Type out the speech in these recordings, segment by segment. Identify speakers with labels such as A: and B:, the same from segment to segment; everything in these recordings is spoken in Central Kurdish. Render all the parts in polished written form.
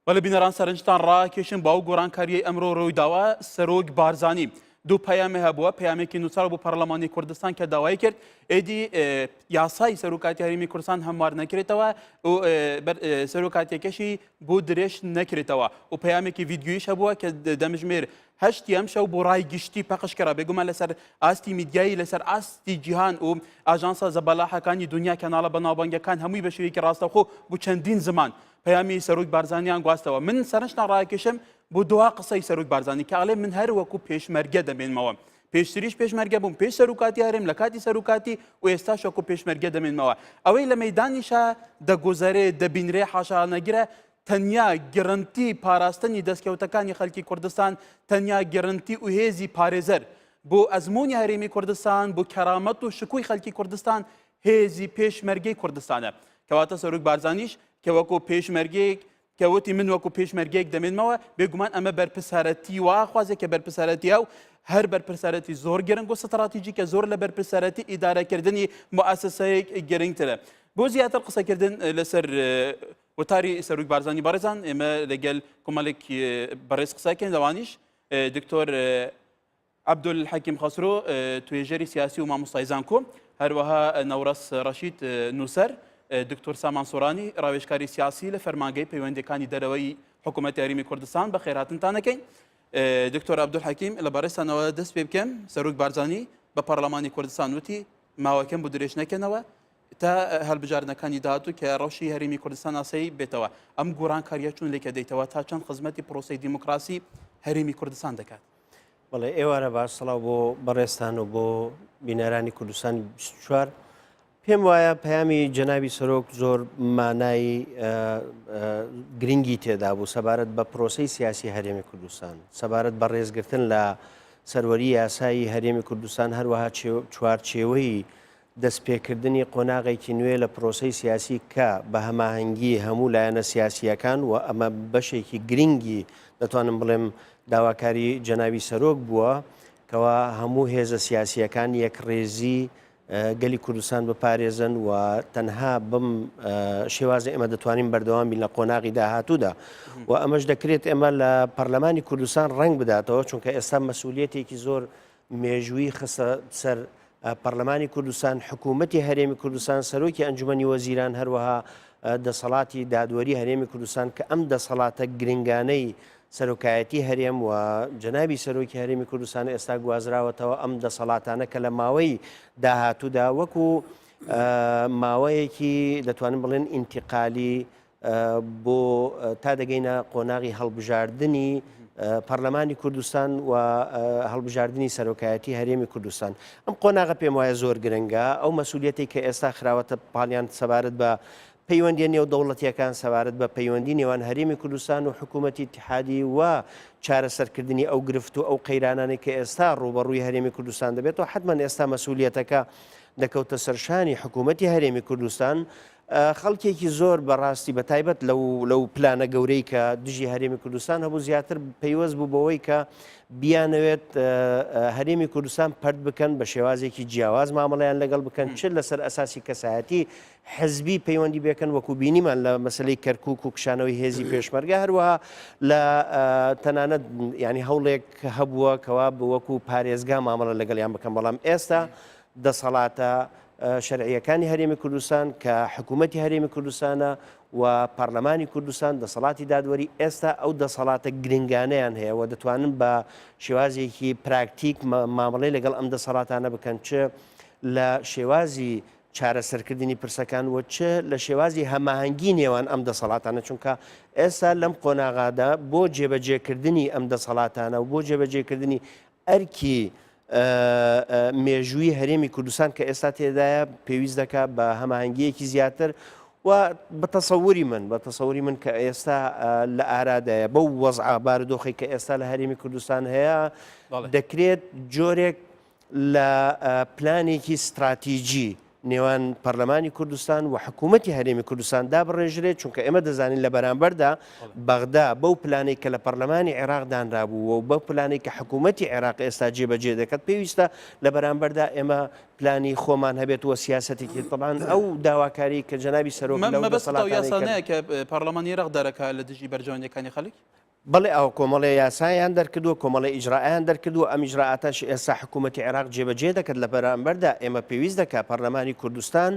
A: بەڵێ بینەران سەرنجتان ڕاکێشم بە ئەو گۆڕانکاریەی ئەمرۆ ڕوویداوە سەرۆک بارزانی دوو پەیامی هەبووە پەیامێکی نووسراو بۆ پەرلەمانی کوردستان کە داوای کرد ئێدی یاسای سەرۆکاتی هەرێمی کوردستان هەموار نەکرێتەوە و سەرۆکاتیەکەشی بۆ درێژ نەکرێتەوە و پەیامێکی ڤیدیۆیش هەبووە کە دەمژمێر هەشتی ئەمشەو بۆ ڕای گشتی پەخش کرا بێگومان لەسەر ئاستی میدیایی لەسەر ئاستی جیهان و ئاژانسە زەبەلاحەکانی دنیا کەناڵە بەناوبانگەکان هەمووی بە شێوەیەکی ڕاستەوخۆ بۆ چەندین زمان پەیامی سەرۆک بارزانیان گواستەوە. من سەرنجتان ڕاکێشم بۆ دوا قسەی سەرۆک بارزانی کە ئەڵێ من هەر وەکو پێشمەرگە دەمێنمەوە. پێشتریش پێشمەرگە بووم پێش سەرۆکاتی هەرێم لە کاتی سەرۆکاتی و ئێستاش وەکو پێشمەرگە دەمێنمەوە. ئەوەی لە مەیدانیشا دەگوزەرێ دەبینرێ حاشانەگرە تەنیا گرنتی پاراستنی دەستکەوتەکانی خەلکی کوردستان تەنیا گرنتی و هێزی پارێزەر بۆ ئەزموونی هەرێمی کوردستان بۆ کەرامەت و شکوی خەلکی کوردستان هێزی پێشمەرگەی کوردستانە. کەواتە سەرۆک بارزانیش کە وەکو پێشمەرگەیەک کە وتی من وەکو پێشمەرگەیەک دەمێنمەوە، بێگومان ئەمە بەرپرسارەتی وا خوازێ کە بەرپرسارەتی ئەو هەر بەرپرسارەتی زۆر گرنگ و ستراتیجی کە زۆر لە بەرپرسارەتی ئیدارەکردنی موئەسەسەیەک گرنگترە. بۆ زیاتر قسەکردن لەسەر وتاری سەرۆک بارزانی بەڕێزان ئێمە لەگەل کۆمەڵێک بەڕێز قسەکەین لەوانیش دکتۆر عەبدولحەکیم خەسرۆ، توێژەری سیاسی و مامۆستای زانکۆ، هەروەها نەوڕەس ڕەشید، نووسەر، دکتۆر سامان سۆرانی، ڕاوێژکاری سیاسی لە فەرمانگەی پەیوەندییەکانی دەرەوەی حکوومەتی هەرێمی کوردستان، بەخێرهاتنتان ئەکەین. دکتۆر عەبدولحەکیم، لە بەڕێزتانەوە دەست پێ بکەم، سەرۆک بارزانی بە پەڕلەمانی کوردستان وتی، ماوەکەم بۆ درێژ نەکەنەوە تا هەڵبژاردنەکانی داهاتوو کە ڕەوشی هەرێمی کوردستان ئاسایی بێتەوە. ئەم گۆڕانکارییە چۆن لێکە دەیتەوە تا چەند خزمەتی پرۆسەی دیموکراسی هەرێمی کوردستان دەکات؟
B: بەڵێ ئێوارە باش سڵاو بۆ بەڕێزتان و بۆ بینەرانی کوردستان 24 پێم وایە پەیامی جەنابی سەرۆک زۆر مانای گرنگی تێدا بوو سەبارەت بە پرۆسەی سیاسی هەرێمی کوردستان سەبارەت بە ڕێزگرتن لە سەروەری یاسایی هەرێمی کوردستان هەروەها چوارچێوەی دەستپێکردنی قۆناغێکی نوێ لە پرۆسەی سیاسی کە بە هەماهەنگی هەموو لایەنە سیاسییەکان و ئەمە بەشێکی گرنگی دەتوانم بڵێم داواکاری جەنابی سەرۆک بووە کەوا هەموو هێزە سیاسییەکان یەکڕێزی گەلی کوردستان بپارێزن و تەنها بەم شێوازە ئێمە دەتوانین بەردەوام بین لە قۆناغی داهاتوودا و ئەمەش دەکرێت ئێمە لە پەرلەمانی کوردستان ڕەنگ بداتەوە چونکە ئێستا مەسئولیەتێکی زۆر مێژووی خستە سەر پەرلەمانی کوردستان، حکوومەتی هەرێمی کوردستان، سەرۆکی ئەنجومەنی وەزیران، هەروەها دەسەڵاتی دادوەری هەرێمی کوردستان کە ئەم دەسەڵاتە گرنگانەی سەرۆکایەتی هەرێم و جەنابی سەرۆکی هەرێمی کوردستان ئێستا گوازراوەتەوە ئەم دەسەڵاتانە کە لە ماوەی داهاتوودا وەکو ماوەیەکی دەتوانم بڵێن ئینتیقالی بۆ تا دەگەینە قۆناغی هەڵبژاردنی پەرلەمانی کوردستان و هەڵبژاردنی سەرۆکایەتی هەرێمی کوردستان ئەم قۆناغە پێم وایە زۆر گرنگە ئەو مەسوولەتی کە ئێستا خراوەتە پاڵیان سەبارەت بە پەیوەندیە نێودەوڵەتیەکان سەبارەت بە پەیوەندی نێوان هەرێمی کوردستان و حکوومەتی اتحادی و چارەسەرکردنی ئەو گرفت و ئەو قەیرانانەی کە ئێستا ڕووبەڕووی هەرێمی کوردستان دەبێتەوە حتمما ئێستا مەسوولیەتەکە دەکەوتە سەرشانی حکوومەتی هەرێمی کوردستان خەڵکێکی زۆر بە ڕاستی بە تایبەت لەو لەو پلانە گەورەی کە دژی هەرێمی کوردستان هەبوو زیاتر پەیوەست بوو بەوەی کە بیانەوێت هەرێمی کوردستان پەرت بکەن بە شێوازێکی جیاواز مامەڵیان لەگەڵ بکەن چ لەسەر ئەساسی کەسایەتی حزبی پەیوەندی بێکەن وەکو بینیمان لە مەسلەی کەرکک و کشانەوەی هێزی پێشمەرگە هەروەها لە تەنانەت ینی هەوڵێک هەبووە کەوا وەکو پارێزگا مامەڵە لەگەڵیان بکەن بەڵام ئێستا دەسەڵاتە شەرعییەکانی هەرێمی کوردستان کە حکوومەتی هەرێمی کوردستانە و پەرلەمانی کوردستان دەسەڵاتی دادوەری ئێستا ئەو دەسەڵاتە گرنگانەیان هەیە و دەتوانن بە شێوازێکی پراکتیک مامەڵەی لەگەڵ ئەم دەسەڵاتانە بکەن چ لە شێوازی چارەسەرکردنی پرسەکان و چ لە شێوازی هەماهەنگی نێوان ئەم دەسەڵاتانە چونکە ئێستا لەم قۆناغادا بۆ جێبەجێکردنی ئەم دەسەڵاتانە و بۆ جێبەجێکردنی ئەرکی مێژووی هەرێمی کوردستان کە ئێستا تێدایە پێویست دەکات بە هەماهەنگییەکی زیاتر و بە تەسەوری من بە تەسەوری من کە ئێستا لە ئارادایە بەو وەزعە بارودۆخی کە ئێستا لە هەرێمی کوردستان هەیە دەکرێت جۆرێک لە پلانێکی ستراتیجی. نێوان پەرلەمانی کوردستان و حکوومەتی هەرێمی کوردستان دابڕێژرێت، چونکە ئێمە دەزانین لە بەرامبەردا بەغدا بەو پلانەی کە لە پەرلەمانی عێراق دانرابوو و بەو پلانەی کە حکوومەتی عێراق ئێستا جێبەجێ دەکات، پێویستە لە بەرامبەردا ئێمە پلانی خۆمان هەبێت و سیاسەتێکی تەبعەن ئەو داواکاری کە جەنابی سەرۆک لەو
A: مەبەستت ئەو
B: دەسەڵاتانەی کە
A: یاسانەیە کە پەرلەمانی عێراق دەرەکا لە دژی بەرژەوەندییەکانی خەڵک؟
B: بەڵێ ئەوە کۆمەڵێ یاسایان دەرکردووە، کۆمەڵێ ئیجرائیان دەرکردووە، ئەم ئیجرائاتەش ئێستا حکوومەتی عێراق جێبەجێ دەکات، لە بەرامبەردا ئێمە پێویست دەکات پەرلەمانی کوردستان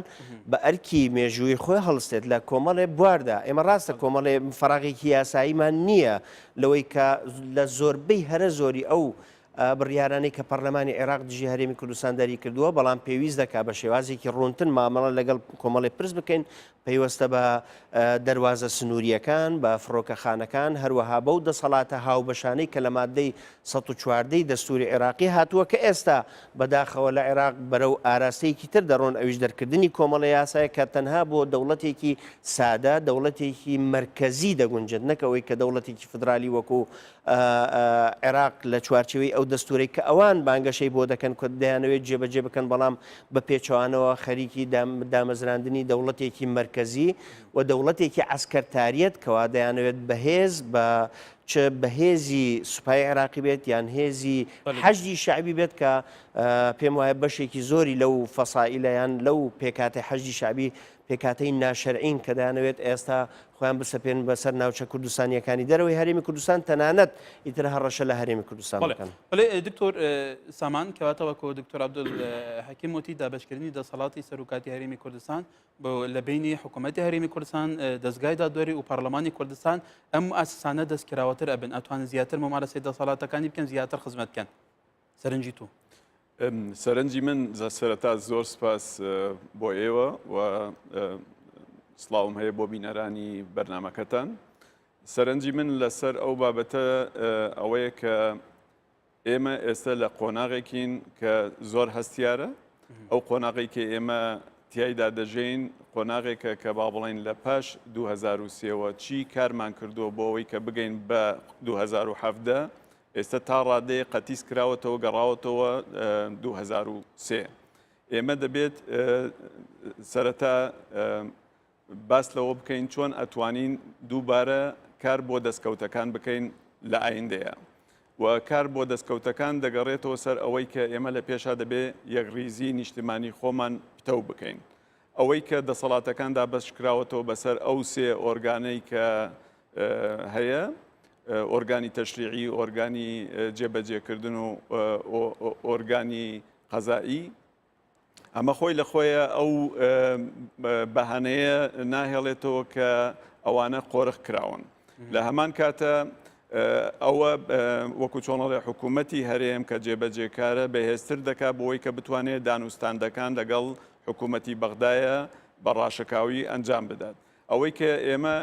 B: بە ئەرکی مێژووی خۆی هەڵستێت لە کۆمەڵێ بواردا. ئێمە ڕاستە کۆمەڵێ فەراغێکی یاساییمان نییە لەوەی کە لە زۆربەی هەرە زۆری ئەو بڕیارانەی کە پەرلەمانی عێراق دژی هەرێمی کوردستان دەریکردووە، بەڵام پێویست دەکات بە شێوازێکی ڕوونتر مامەڵە لەگەڵ کۆمەڵێ پرس بکەین پەیوەستە بە دەروازە سنوورییەکان، بە فڕۆکەخانەکان، هەروەها بەو دەسەڵاتە هاوبەشانەی کە لە ماددەی 114 ی دەستووری عێراقی هاتووە کە ئێستا بەداخەوە لە عێراق بەرەو ئاراستەیەکی تر دەڕۆن ئەویش دەرکردنی کۆمەڵە یاسایە کە تەنها بۆ دەوڵەتێکی سادە، دەوڵەتێکی مەرکەزی دەگونجێت نەک ئەوەی کە دەوڵەتێکی فیدرالی وەکو عێراق لە چوارچێوەی ئەو دەستوورەی کە ئەوان بانگەشەی بۆ دەکەن کە دەیانەوێت جێبەجێ بکەن، بەڵام بە پێچەوانەوە خەریکی دامەزراندنی دەوڵەتێکی مەرکەزی و دەوڵەتێکی عەسکەرتاریەت کەوا دەیانەوێت بەهێز بە چ بەهێزی سوپای عێراقی بێت یان هێزی حەشدی شەعبی بێت کە پێم وایە بەشێکی زۆری لەو فەسائیلە یان لەو پێکهاتەی حەشدی شەعبی پێکهاتەی ناشەرعین کە دەیانەوێت ئێستا خۆیان بسەپێنن بەسەر ناوچە کوردستانییەکانی دەرەوەی هەرێمی کوردستان تەنانەت ئیتر هەڕەشە لە هەرێمی کوردستان بکەن.
A: بەڵێ دکتۆر سامان کەواتە وەکۆ دکتۆر عەبدول حەکیم وتی دابەشکردنی دەسەڵاتی سەرۆکاتی هەرێمی کوردستان لە بینی حکوومەتی هەرێمی کوردستان دەزگای دادوەری و پەرلەمانی کوردستان ئەم موئەسسانە دەستکراوەتر ئەبن ئەتوانن زیاتر ممارەسەی دەسەڵاتەکانی بکەن زیاتر خزمەت بکەن سەرنجی تۆ؟
C: سەرنجی من سەرەتا زۆر سپاس بۆ ئێوە و سڵاوم هەیە بۆ بینەرانی بەرنمەکەتان. سەرنجی من لەسەر ئەو بابەتە ئەوەیە کە ئێمە ئێستا لە قۆناغێکین کە زۆر هەستیارە ئەو قۆناغی کە ئێمە تیایدا دەژین قۆناغێکە کە با بڵین لە پاش 2023ەوە چی کارمان کردووە بۆ ئەوەی کە بگەین بە 2017 ئێستا تا ڕادەیەک قەتیس کراوەتەوە گەڕاوەتەوە 2003. ئێمە دەبێت سەرەتا باس لەوە بکەین چۆن ئەتوانین دووبارە کار بۆ دەستکەوتەکان بکەین لە ئایندەیە و کار بۆ دەستکەوتەکان دەگەڕێتەوە سەر ئەوەی کە ئێمە لە پێشا دەبێ یەکڕیزی نیشتمانی خۆمان پتەو بکەین. ئەوەی کە دەسەڵاتەکان دابەشکراوەتەوە بەسەر ئەو سێ ئۆرگانەی کە هەیە، ئۆرگانی تەشریعی، ئۆرگانی جێبەجێکردن و ئۆرگانی قەزائی، ئەمە خۆی لە خۆیە ئەو بەهانەیە ناهێڵێتەوە کە ئەوانە قۆرخ کراون. لە هەمان کاتە ئەوە وەکو چۆنەڵێ حکوومەتی هەرێم کە جێبەجێکارە بەهێزتر دەکات بۆی کە بتوانێت دانوستاندەکان لەگەڵ حکوومەتی بەغدایە بە ڕاشکاوی ئەنجام بدات. ئەوەی کە ئێمە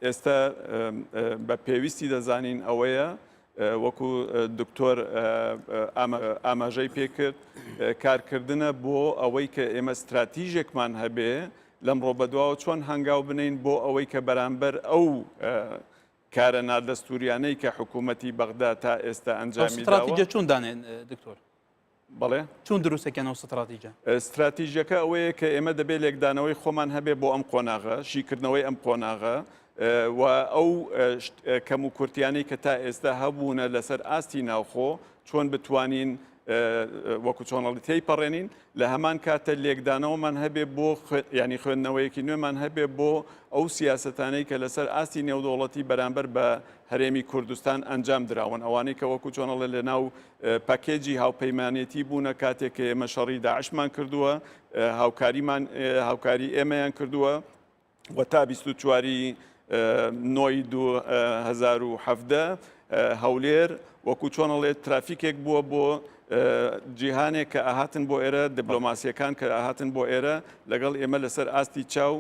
C: ئێستا بە پێویستی دەزانین ئەوەیە وەکو دکتۆر ئاماژەی پێکرد کارکردنە بۆ ئەوەی کە ئێمە ستراتیژێکمان هەبێ لەمڕۆ بەدواوە چۆن هەنگاو بنین بۆ ئەوەی کە بەرامبەر ئەو کارە نادەستوریانەی کە حکوومەتی بەغدا تا ئێستا ئەنجامی
A: ستراتیجە چۆن دانێن دکتۆر؟
C: بەڵێ.
A: چۆن دروستەکەن ئەو ستراتیجە؟
C: ستراتیژەکە ئەوەیە کە ئێمە دەبێت لێکدانەوەی خۆمان هەبێ بۆ ئەم قۆناغە، شیکردنەوەی ئەم قۆناغە و ئەو کەم و کورتیانەی کە تا ئێستا هەبوونە لەسەر ئاستی ناوخۆ چۆن بتوانین وەکو چۆنەڵی تێیپەڕێنین، لە هەمان کاتە لێکدانەوەمان هەبێ بۆ ینی خوێندنەوەیەکی نوێمان هەبێ بۆ ئەو سیاسەتانەی کە لەسەر ئاستی نێودەوڵەتی بەرامبەر بە هەرێمی کوردستان ئەنجام دراون ئەوانەی کە وەکو چۆنەڵێ لە ناو پەکێجی هاوپەیمانێتی بوونە کاتێک کە ئێمە شەڕی داعشمان کردووە هاوکاریمان هاوکاری ئێمەیان کردووە و تا 24 نۆی 2017 هەولێر وەکو چۆنەڵێت ترافیکێک بووە بۆ جیهانێک کە ئاهاتن بۆ ئێرە دیبلۆماسیەکان کە ئاهاتن بۆ ئێرە لەگەڵ ئێمە لەسەر ئاستی چاو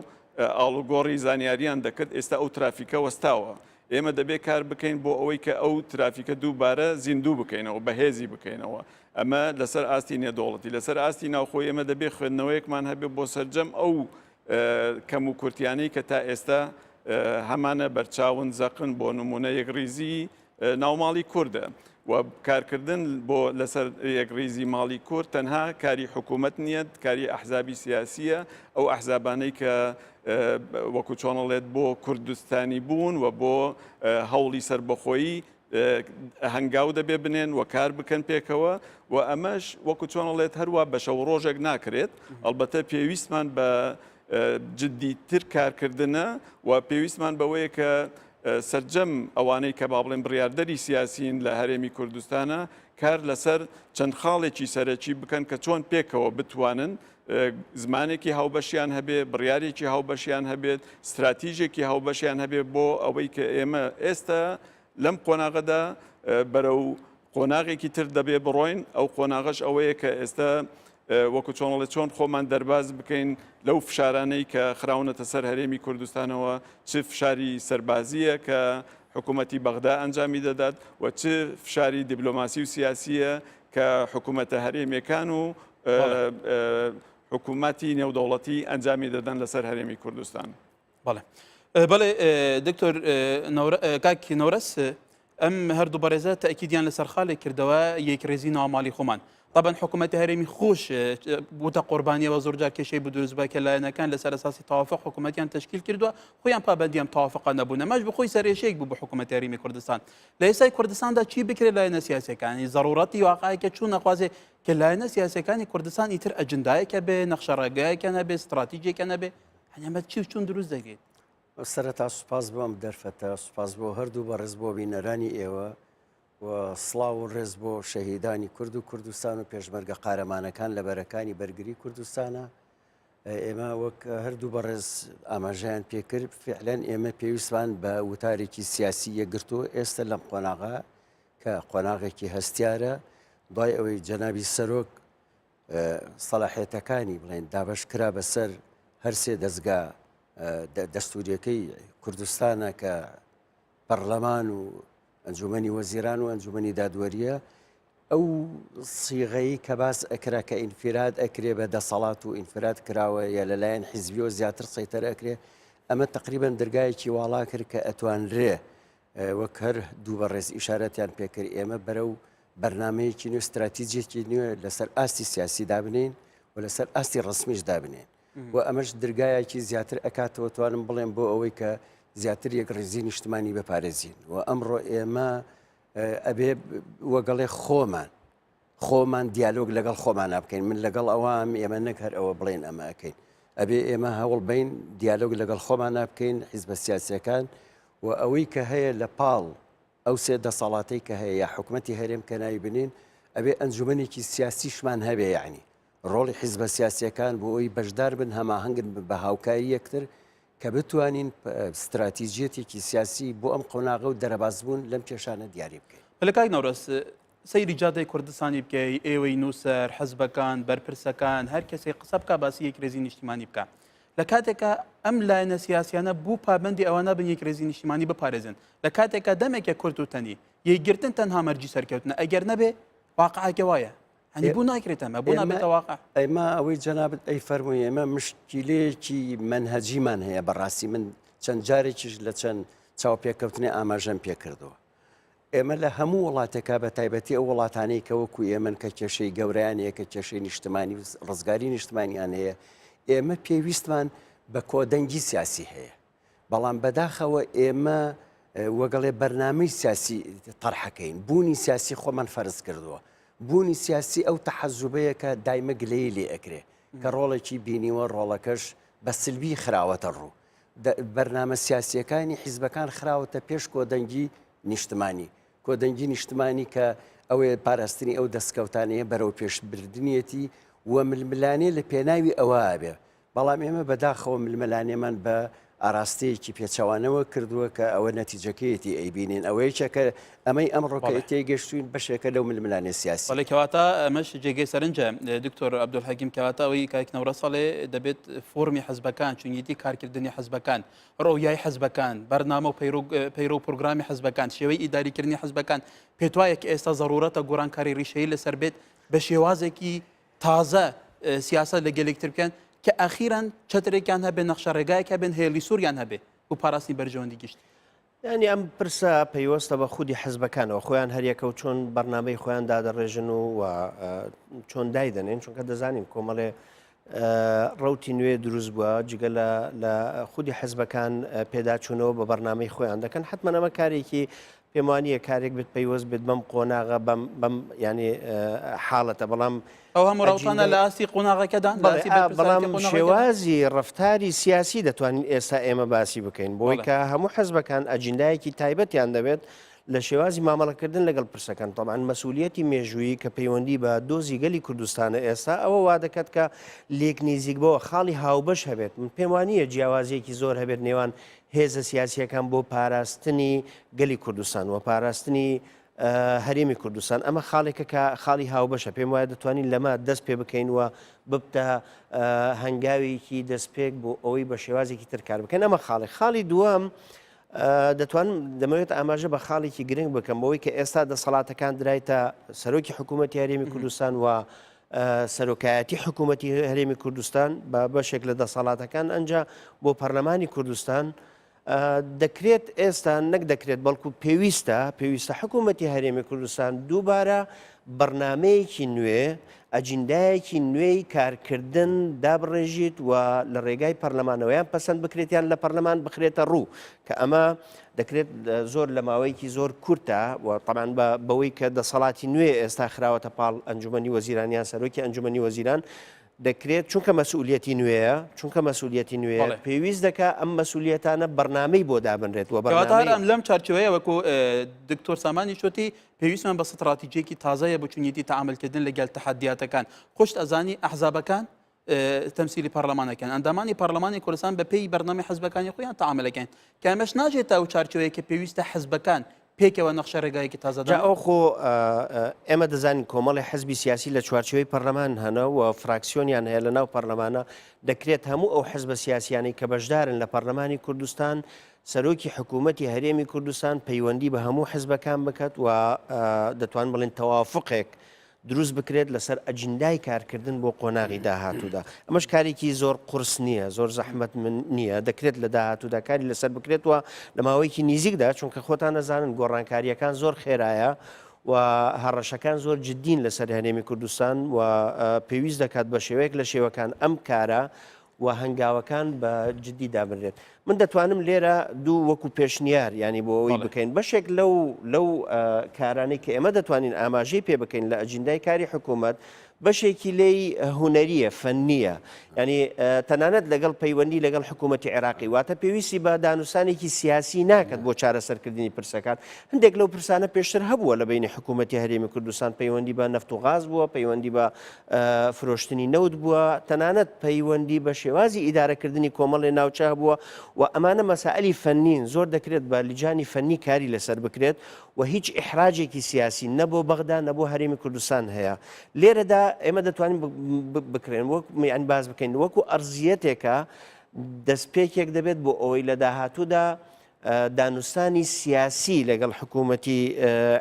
C: ئاڵوگۆڕی زانیاریان دەکرد ئێستا ئەو ترافیکە وەستاوە ئێمە دەبێ کار بکەین بۆ ئەوەی کە ئەو ترافیکە دووبارە زیندوو بکەینەوە، بەهێزی بکەینەوە. ئەمە لەسەر ئاستی نێودەوڵەتی. لەسەر ئاستی ناوخۆی ئێمە دەبێ خوێندنەوەیەکمان هەبێ بۆ سەرجەم ئەو کەموکورتیانەی کە تا ئێستا هەمانە بەرچاون، زەقن، بۆ نموونە یەکڕیزی. ناوماڵی کوردە و کارکردن بۆ لەسەر یەکڕیزی ماڵی کورد تەنها کاری حکوومەت نییە، کاری ئەحزابی سیاسیە، ئەو ئەحزابانەی کە وەکو چۆنەڵێت بۆ کوردستانی بوون و بۆ هەوڵی سەربەخۆیی هەنگاو دەبێ بنێن و کار بکەن پێکەوە و ئەمەش وەکو چۆنەڵێت هەروە بە شەو ڕۆژێک ناکرێت، ئەڵبەتە پێویستمان بە جدیتر کارکردنە و پێویستمان بەوەیە کە سەرجەم ئەوانەی کە با بڵێن بڕیاردەری سیاسین لە هەرێمی کوردستانە کار لەسەر چەند خاڵێکی سەرەکی بکەن کە چۆن پێکەوە بتوانن زمانێکی هاوبەشیان هەبێ، بڕیارێکی هاوبەشیان هەبێت، ستراتیژێکی هاوبەشیان هەبێ بۆ ئەوەی کە ئێمە ئێستا لەم قۆناغەدا بەرەو قۆناغێکی تر دەبێ بڕۆین، ئەو قۆناغەش ئەوەیە کە ئێستا وەکو چۆنڵێ چۆن خۆمان دەرباز بکەین لەو فشارانەی کە خراونەتە سەر هەرێمی کوردستانەوە، چ فشاری سەربازییە کە حکوومەتی بەغدا ئەنجامی دەدات و چ فشاری دیبلۆماسی و سیاسییە کە حکوومەتە هەرێمیەکان و حکوومەتی نێودەوڵەتی ئەنجامی دەدەن لەسەر هەرێمی کوردستان.
A: بەڵێ بەڵێ دکتۆر کاک نەورەس ئەم هەردوو بەڕێزە تەکیدیان لەسەر خاڵێک کردەوە یەکڕێزی ناوماڵی خۆمان طبعا حکوومەتی هەرێمی خۆش بوتە قوربانیەوە زۆرجار کێشەی بۆ دروست بە کە لایەنەکان لەسەر ئەساسی تەوافق حکوومەتیان تشکیل کردووە خۆیان پابەندیان تەوافقە نەبوون ئەمەش بخۆی سەرێشەیەک بوو بە حکوومەتی هەرێمی کوردستان لە ئێستای کوردستاندا چی بکرێت لایەنە سیاسەکانی زەڕوڕەتی واقعێکە چوون نەخوازێ کە لایەنە سیاسەکانی کوردستان ئیتر ئەجندایەکە بێ نەخشە ڕێگایەکە نەبێ استراتیژێکە نەبێ هەنی ئەمە چی و چۆن دروست دەکرێت؟
D: سەرەتا سوپاس بۆ ئەم دەرفەتە، سوپاس بۆ هەردوو بەڕێز بۆ بینەرانی ئێوە و سڵاو و ڕێز بۆ شەهیدانی کورد و کوردستان و پێشمەرگە قارەمانەکان لە بەرەکانی بەرگری کوردستانە. ئێمە وەک هەردوو بەڕێز ئاماژەیان پێکرد فعلەن ئێمە پێویستمان بە وتارێکی سیاسی یەکگرتوو ئێستا لەم قۆناغە کە قۆناغێکی هەستیارە دوای ئەوەی جەنابی سەرۆک سەلاحیەتەکانی بڵێن دابەش کرا بەسەر هەرسێ دەستگا دەستوریەکەی کوردستانە کە پەرلەمان و ئەنجومەنی وەزیران و ئەنجومەنی دادوەریە ئەو سیغەی کە باس ئەکرا کە ئینفراد ئەکرێ بە دەسەڵات و ئینفراد کراوە یا لەلایەن حیزبیەوە زیاتر سەیتەر ئەکرێ ئەمە تقریبان دەرگایەکی واڵا کرد کە ئەتوانرێ وەک هەر دوو بەڕێز ئیشارەتیان پێکرد ئێمە بەرەو بەرنمەیەکی نوێ ستراتیجێکی نوێ لەسەر ئاستی سیاسی دابنین و لەسەر ئاستی ڕسمیش دابنێن و ئەمەش درگایەکی زیاتر ئەکاتەوە توانم بڵێم بۆ ئەوەی کە زیاتر یەک ڕیزی نیشتمانی بپارێزین و ئەمڕۆ ئێمە ئەبێ وەگەڵێ خۆمان خۆمان دیالۆگ لەگەڵ خۆمانا بکەین من لەگەڵ ئەوام ئێمە نەک هەر ئەوە بڵێن ئەمە ئەەکەین ئەبێ ئێمە هەوڵ بین دیالۆگ لەگەڵ خۆمانا بکەین حیزبە سیاسەکان و ئەوەی کە هەیە لە پاڵ ئەو سێ دەسەڵاتەی کە هەیە یا حکومەتی هەرێم کە ناوی بنین ئەبێ ئەنجومەنێکی سیاسیشمان هەبێ یعنی ڕۆڵی حیزبە سیاسیەکان بۆ ئەوی بەشدار بن هەماهەنگن بە هاوکاری یەکتر کە بتوانین ستراتیجیەتێکی سیاسی بۆ ئەم قۆناغە و دەرەبازبوون لەم کێشانە دیاری بکەین.
A: بەلێ کاک نەورەس سەیری جادەی کوردستانی بکەی ئێوەی نووسەر حزبەکان بەرپرسەکان هەر کەسێک قسە بکا باسی یەکرێزی نیشتیمانی بکا لە کاتێکا ئەم لایەنە سیاسیانە بوو پابەندی ئەوانە بن یەکرێزی نیشتیمانی بپارێزن لە کاتێکا دەمێکە کورت و تەنی یەکگرتن تەنها مەرجی سەرکەوتنە ئەگەر نەبێ واقعەکە وایە هەنی بوو ناکرێت ئەمە بۆ نابێتە واقع
D: ئەمە ئەوەی جەنابت ئەی فەرمووی ئێمە مشکیلەیەکی مەنهەجیمان هەیە بەڕاستی من چەند جارێکیش لە چەند چاوپێکەوتنی ئاماژەم پێکردەوە ئێمە لە هەموو وڵاتێکا بە تایبەتی ئەو وڵاتانەی کە وەکو ئێمەن کە کێشەی گەورەیان هەیە کە کێشەی نیشتمانی و ڕزگاری نیشتمانیان هەیە ئێمە پێویستمان بە کۆدەنگی سیاسی هەیە بەڵام بەداخەوە ئێمە وەگەڵێ بەرنمەی سیاسی تەرحەکەین بوونی سیاسی خۆمان فەرز کردووە بوونی سیاسی ئەو تەحەزوبەیە کە دایمە گلەیی لێ ئەکرێ کە ڕۆڵێکی بینیوە ڕۆڵەکەش بە سلبی خراوەتە ڕوو بەرنامە سیاسییەکانی حیزبەکان خراوەتە پێش کۆدەنگی نیشتمانی. کۆدەنگی نیشتمانی کە ئەوەیە پاراستنی ئەو دەستکەوتانەیە بەرەو پێشبردنیەتی و ململانێ لە پێناوی ئەوە ئەبێ. بەڵام ئێمە بەداخەوە ململانێمان بە ئاراستەیەکی پێچەوانەوە کردووە کە ئەوە نەتیجەکەیەتی ئەیبینین. ئەوە یەکێکە ئەمەی ئەمڕۆ کە تێیگەشتووین بەشێکە لەو ململانێ سیاسییە.
A: بەڵێ کەواتە ئەمەش جێگەی سەرنجە دکتۆر عەبدولحەکیم کەواتە ئەوەی کاک نەورەس ئەڵێ دەبێت فۆرمی حزبەکان چونیەتی کارکردنی حزبەکان ڕۆیای حزبەکان بەرنامە و پەیرۆ و پرۆگرامی حزبەکان شێوەی ئیداریکردنی حزبەکان پێت وایە کە ئێستا زەڕوورەتە گۆڕانکاری ڕیشەیی لەسەر بێت بە شێوازێکی تازە سیاسەت لە گەلێک تر بکەن کە ئەخیران چەترێکیان هەبێ نەخشە ڕێگایەک هەبێن هێڵی سووریان هەبێ بۆ پاراستنی بەرژەوەندی گشتی.
B: یانی ئەم پرسە پەیوەستە بە خودی حزبەکانەوە، خۆیان هەریەکە و چۆن بەرنامەی خۆیان دادەڕێژن و و چۆن دایدەنێن، چونکە دەزانین کۆمەڵێ ڕەوتی نوێ دروست بووە، جگە لە لە خودی حزبەکان پێداچوونەوە بە بەرنامەی خۆیان دەکەن، حتمما ئەمە کارێکی پێم وانییە کارێک بێت پەیوەست بێت بەم قۆناغە بەم بەم یانی حاڵەتە بەڵام
A: ئەو هەموو ڕەوتانە لە ئاستی قۆناغەکەدان
B: بەڵام شێوازی ڕەفتاری سیاسی دەتوانین ئێستا ئێمە باسی بکەین بۆی کە هەموو حزبەکان ئەجیندایەکی تایبەتیان دەبێت لە شێوازی مامەڵەکردن لەگەڵ پرسەکان تەبعەن مەسئولیەتی مێژوویی کە پەیوەندی بە دۆزی گەلی کوردستانە ئێستا ئەوە وا دەکات کە لێک نیزیک بەوە خاڵی هاوبەش هەبێت من پێم وانییە جیاوازیەکی زۆر هەبێت نێوان هێزە سیاسیەکان بۆ پاراستنی گەلی کوردستان و پاراستنی هەرێمی کوردستان ئەمە خاڵێکە کە خاڵی هاوبەشە پێم وایە دەتوانین لەمە دەست پێ بکەین و ببتە هەنگاوێکی دەستپێک بۆ ئەوەی بە شێوازێکی تر کار بکەن ئەمە خاڵێک خاڵی دووەم دەتوانم دەمەوێت ئاماژە بە خاڵێکی گرنگ بکەم بەوەی کە ئێستا دەسەڵاتەکان درایتە سەرۆکی حکوومەتی هەرێمی کوردستان و سەرۆکایەتی حکوومەتی هەرێمی کوردستان بە بەشێک لە دەسەڵاتەکان ئەنجا بۆ پەرلەمانی کوردستان دەکرێت ئێستا نەک دەکرێت بەڵکو پێویستە پێویستە حکوومەتی هەرێمی کوردستان دووبارە بەرنامەیەکی نوێ ئەجیندایەکی نوێی کارکردن دابڕێژیت و لە ڕێگای پەرلەمانەوەیان پەسەند بکرێت یان لە پەرلەمان بخرێتە ڕوو کە ئەمە دەکرێت زۆر لە ماوەیەکی زۆر کورتە و تەبعەن بە بەوەی کە دەسەڵاتی نوێ ئێستا خراوەتە پاڵ ئەنجومەنی وەزیران یان سەرۆکی ئەنجومەنی وەزیران دەکرێت چونکە مەسئولیەتی نوێیە چونکە مەسئولیەتی نوێیە پێویست دەکا ئەم مەسئولیەتانە بەرنامەی بۆ دابنرێت و
A: کەواتە هەر ئەم لەم چارچێوەیە وەکو دکتۆر سامانی شوتی پێویستمان بە ستراتیجێکی تازەیە بۆ چونیەتی تەعاملکردن لەگەل تەحەدیاتەکان خۆشت ئەزانی ئەحزابەکان تەمسیلی پەرلەمانەکەن ئەندامانی پەرلەمانی کوردستان بە پێی بەرنامەی حزبەکانی خۆیان تەعاملەکەن کە ئەمەش ناچێتە ئەو چارچێوەیە کە پێویستە حزبەکان پێکەوە نەخشە ڕێگایەکی تازە
B: جا ئەو خۆ ئێمە دەزانین کۆمەڵی حزبی سیاسی لە چوارچێوەی پەرلەمان هەنە و فراکسیۆنیان هەیە لە ناو پەرلەمانە دەکرێت هەموو ئەو حزبە سیاسیانەی کە بەشدارن لە پەرلەمانی کوردستان سەرۆکی حکوومەتی هەرێمی کوردستان پەیوەندی بە هەموو حزبەکان بکات و دەتوان بڵێن تەوافقێک دروست بکرێت لەسەر ئەجندای کارکردن بۆ قۆناغی داهاتوودا ئەمەش کارێکی زۆر قورس نییە زۆر زەحمەت من نییە دەکرێت لە داهاتوودا کاری لەسەر بکرێت و لە ماوەیەکی نیزیکدا چونکە خۆتان نەزانن گۆڕانکاریەکان زۆر خێرایە و هەڕەشەکان زۆر جدین لەسەر هەرێمی کوردستان و پێویست دەکات بە شێوەیەک لە شێوەکان ئەم کارە و هەنگاوەکان بە جدی دابنرێت. من دەتوانم لێرە دوو وەکو پێشنیار یانی بۆ ئەوەی بکەین بەشێک لەو لەو کارانەی کە ئێمە دەتوانین ئاماژەی پێ بکەین لە ئەجیندای کاری حکوومەت بەشێکی لێی هونەریە فەنیە ینی تەنانەت لەگەڵ پەیوەندی لەگەڵ حکوومەتی عێراقی واتە پێویستی بە دانوسانێکی سیاسی ناکات بۆ چارەسەرکردنی پرسەکان هەندێک لەو پرسانە پێشتر هەبووە لە بینی حکوومەتی هەرێمی کوردستان پەیوەندی بە نەفت و غاز بووە پەیوەندی بە فرۆشتنی نەوت بووە، تەنانەت پەیوەندی بە شێوازی ئیدارەکردنی کۆمەڵێ ناوچە هەبووە و ئەمانە مەسائلی فەنین، زۆر دەکرێت بە لجانی فەنی کاری لەسەر بکرێت و هیچ ئیحراجێکی سیاسی نە بۆ بەغدا نە بۆ هەرێمی کوردستان هەیە. لێرەدا ئێمە دەتوانین بکرێن وەک یان باس بکەین وەکو ئەرزیەتێکە دەستپێکێک دەبێت بۆ ئەوەی لە داهاتوودا دانوستانی سیاسی لەگەڵ حکوومەتی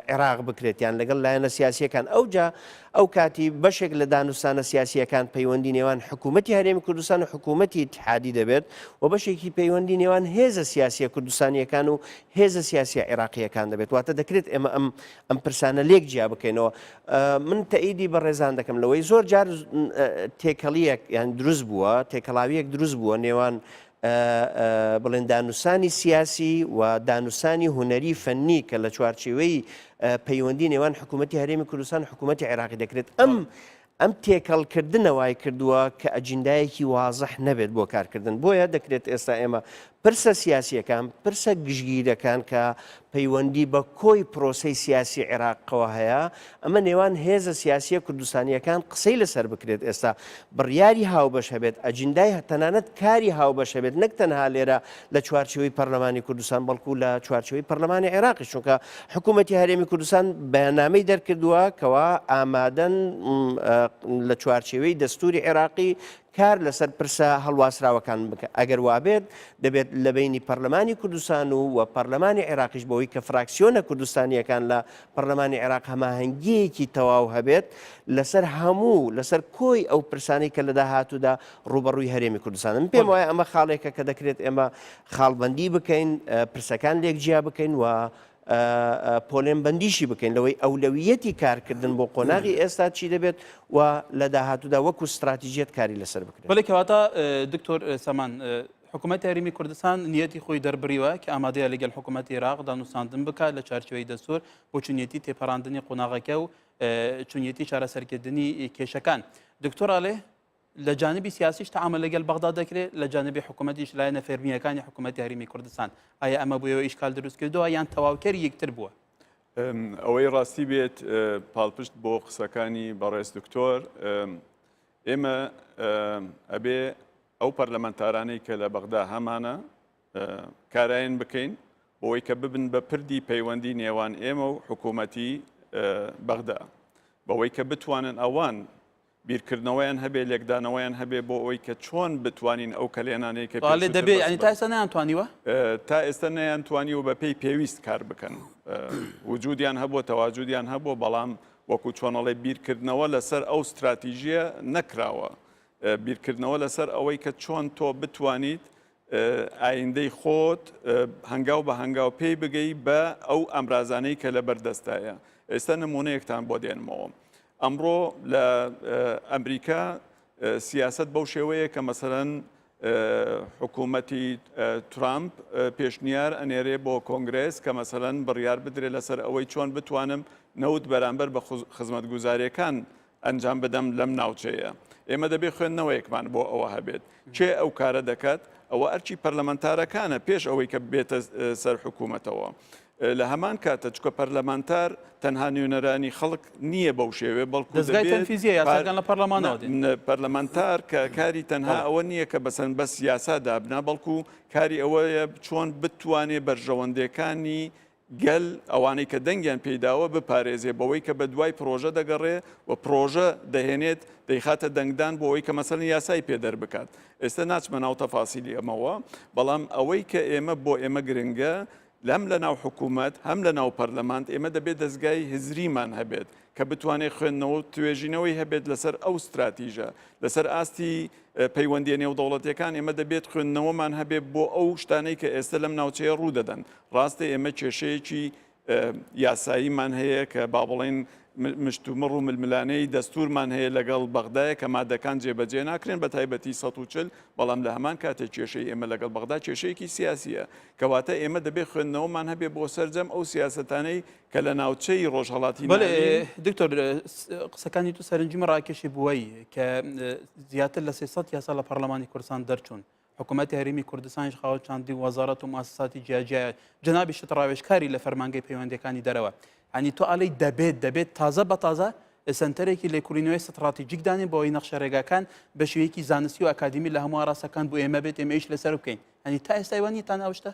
B: عێراق بکرێت یان لەگەڵ لایەنە سیاسیەکان ئەوجا ئەو کاتی بەشێک لە دانوستانە سیاسیەکان پەیوەندی نێوان حکوومەتی هەرێمی کوردستان و حکوومەتی ئیتحادی دەبێت و بەشێکی پەیوەندی نێوان هێزە سیاسیە کوردستانیەکان و هێزە سیاسیە عێراقیەکان دەبێت واتە دەکرێت ئێمە ئەم ئەم پرسانە لێک جیا بکەینەوە من تەئیدی بەڕێزان دەکەم لەوەی زۆر جار تێکەڵیەک یان دروست بووە تێکەڵاویەک دروست بووە نێوان بڵێن دانوسانی سیاسی و دانوسانی هونەری فەنی کە لە چوارچێوەی پەیوەندی نێوان حکوومەتی هەرێمی کوردستان و حکوومەتی عێراقی دەکرێت ئەم ئەم تێکەڵکردنە وای کردووە کە ئەجیندایەکی وازح نەبێت بۆ کارکردن بۆیە دەکرێت ئێستا ئێمە پرسە سیاسیەکان پرسە گشتگیرەکان کە پەیوەندی بە کۆی پرۆسەی سیاسی عێراقەوە هەیە، ئەمە نێوان هێزە سیاسییە کوردستانییەکان قسەی لەسەر بکرێت ئێستا بڕیاری هاوبەش هەبێت، ئەجیندای تەنانەت کاری هاوبەش هەبێت نەک تەنها لێرە لە چوارچێوەی پەرلەمانی کوردستان بەڵکو لە چوارچێوەی پەرلەمانی عێراقیش چونکە حکوومەتی هەرێمی کوردستان بەیاننامەی دەرکردووە کەوا ئامادەن لە چوارچێوەی دەستوری عێراقی. کار لەسەر پرسە هەڵواسراوەکان بکە. ئەگەر وابێت دەبێت لە بەینی پەرلەمانی کوردستان و و پەرلەمانی عێراقیش بەوەی کە فراکسیۆنە کوردستانییەکان لە پەرلەمانی عێراق هەماهەنگییەکی تەواو هەبێت لەسەر هەموو لەسەر کۆی ئەو پرسانەی کە لە داهاتوودا ڕووبەڕووی هەرێمی کوردستانن. من پێم وایە ئەمە خاڵێکە کە دەکرێت ئێمە خاڵبەندی بکەین، پرسەکان لێک جیا بکەین و پۆلێن بەندیشی بکەین لەوەی ئەولەویەتی کارکردن بۆ قۆناغی ئێستا چی دەبێت و لە داهاتوودا وەکو ستراتیژیەت کاری لەسەر بکرێت.
A: بەڵێ کەواتە دکتۆر سامان حکوومەتی هەرێمی کوردستان نیەتی خۆی دەربڕیوە کە ئامادەیە لەگەڵ حکوومەتی عێراق دانوساندن بکات لە چارچێوەی دەستور بۆ چونیەتی تێپەڕاندنی قۆناغەکە و چونیەتی چارەسەرکردنی کێشەکان. دکتۆر ئالێ لە جانبی سیاسیش تەعامل لەگەل بەغدا دەکرێت، لە جانبی حکوومەتیش لایەنە فەرمییەکانی حکوومەتی هەرێمی کوردستان. ئایا ئەمە بۆ ئێوە ئیشکال دروست کردووە یان تەواوکەری یەکتر بووە؟
C: ئەوەی ڕاستی بێت پاڵپشت بۆ قسەکانی بەڕێز دکتۆر، ئێمە ئەبێ ئەو پەرلەمانتارانەی کە لە بەغدا هەمانە کاراین بکەین بۆی کە ببن بە پردی پەیوەندی نێوان ئێمە و حکوومەتی بەغدا بەوەی کە بتوانن ئەوان بیرکردنەوەیان هەبێ، لێکدانەوەیان هەبێ بۆ ئەوەی کە چۆن بتوانین ئەو کەلێنانەی کە
A: پێشووتر دەبێ یانی تا ئێستا نەیانتوانیوە؟
C: تا ئێستا نەیانتوانیوە بە پێی پێویست کار بکەن. وجودیان هەبووە، تەواجودیان هەبووە، بەڵام وەکو چۆن ئەڵێ بیرکردنەوە لەسەر ئەو ستراتیژییە نەکراوە. بیرکردنەوە لەسەر ئەوەی کە چۆن تۆ بتوانیت ئایندەی خۆت هەنگاو بە هەنگاو پێی بگەی بە ئەو ئامرازانەی کە لەبەر دەستایە. ئێستا نمونەیەکتان بۆ دێنمەوە. ئەمڕۆ لە ئەمریکا سیاسەت بەو شێوەیە کە مەسەلەن حکوومەتی ترامپ پێشنیار ئەنێرێ بۆ کۆنگرێس کە مەسەلەن بڕیار بدرێت لەسەر ئەوەی چۆن بتوانم نەوت بەرامبەر بە خزمەتگوزاریەکان ئەنجام بدەم لەم ناوچەیە. ئێمە دەبێ خوێندنەوەیەکمان بۆ ئەوە هەبێت. کێ ئەو کارە دەکات؟ ئەوە ئەرکی پەرلەمانتارەکانە پێش ئەوەی کە بێتە سەر حکوومەتەوە. لە هەمان کاتە چکە پەرلەمانتار تەنها نوێنەرانی خەڵک نییە بەو شێوێ بەڵکو
A: دەزگای تەنفیزیە یاساکان لە پەرلەمانەوە دێن.
C: پەرلەمانتار کە کاری تەنها ئەوە نییە کە بەسەن بەس یاسا دابنا بەڵکو کاری ئەوەیە چۆن بتوانێ بەرژەوەندێکانی گەل، ئەوانەی کە دەنگیان پێی داوە بپارێزێ بەوەی کە بەدوای پرۆژە دەگەڕێ و پرۆژە دەهێنێت دەیخاتە دەنگدان بۆ ئەوەی کە مەسەلەن یاسای پێ دەربکات. ئێستا ناچمە ناو تەفاسیلی ئەمەوە، بەڵام ئەوەی کە ئێمە بۆ ئێمە گرنگە هەم لە ناو حکوومەت هەم لە ناو پەرلەمانت ئێمە دەبێت دەزگای هزریمان هەبێت کە بتوانێت خوێندنەوە و توێژینەوەی هەبێت لەسەر ئەو ستراتیژە لەسەر ئاستی پەیوەندیە نێودەوڵەتیەکان ئێمە دەبێت خوێندنەوەمان هەبێت بۆ ئەو شتانەی کە ئێستا لەم ناوچەیە ڕوو دەدەن. ڕاستە ئێمە کێشەیەکی یاساییمان هەیە کە با بڵێین مشتومڕ و ململانێی دەستورمان هەیە لەگەڵ بەغدایە کە مادەکان جێبەجێ ناکرێن بە تایبەتی 140 بەڵام لە هەمان کاتێک کێشەی ئێمە لەگەڵ بەغدا کێشەیەکی سیاسیە کەواتە ئێمە دەبێت خوێندنەوەمان هەبێ بۆ سەرجەم ئەو سیاسەتانەی کە لە ناوچەی ڕۆژهەڵاتی
A: بەڵێ دکتۆر قسەکانی تو سەرنجی ڕاکێشی بووی کە زیاتر لە 300 یاسا لە پەرلەمانی کوردستان دەرچوون حکوومەتی هەرێمی کوردستانیش خاوەن چاندی وەزارەت و موسساتی جیاجیایە جەنابیشت ڕاوێژکاری لە فەرمانگەی پەیوەندیەکانی دەرەوە هەنی تۆ ئەڵێی دەبێت دەبێت تازە بە تازە سنتەرێکی لێکۆڵینەوەی ستراتیژیک دانێن بۆ ئەوەی نەخشە ڕێگاکان بە شێوەیەکی زانستی و ئەکادیمی لە هەموو ئاراستەکان بۆ ئێمە بێت ئێمە ئیش لەسەر بکەین هەنی تا ئێستا ئێوە نیتان ئەو شتە؟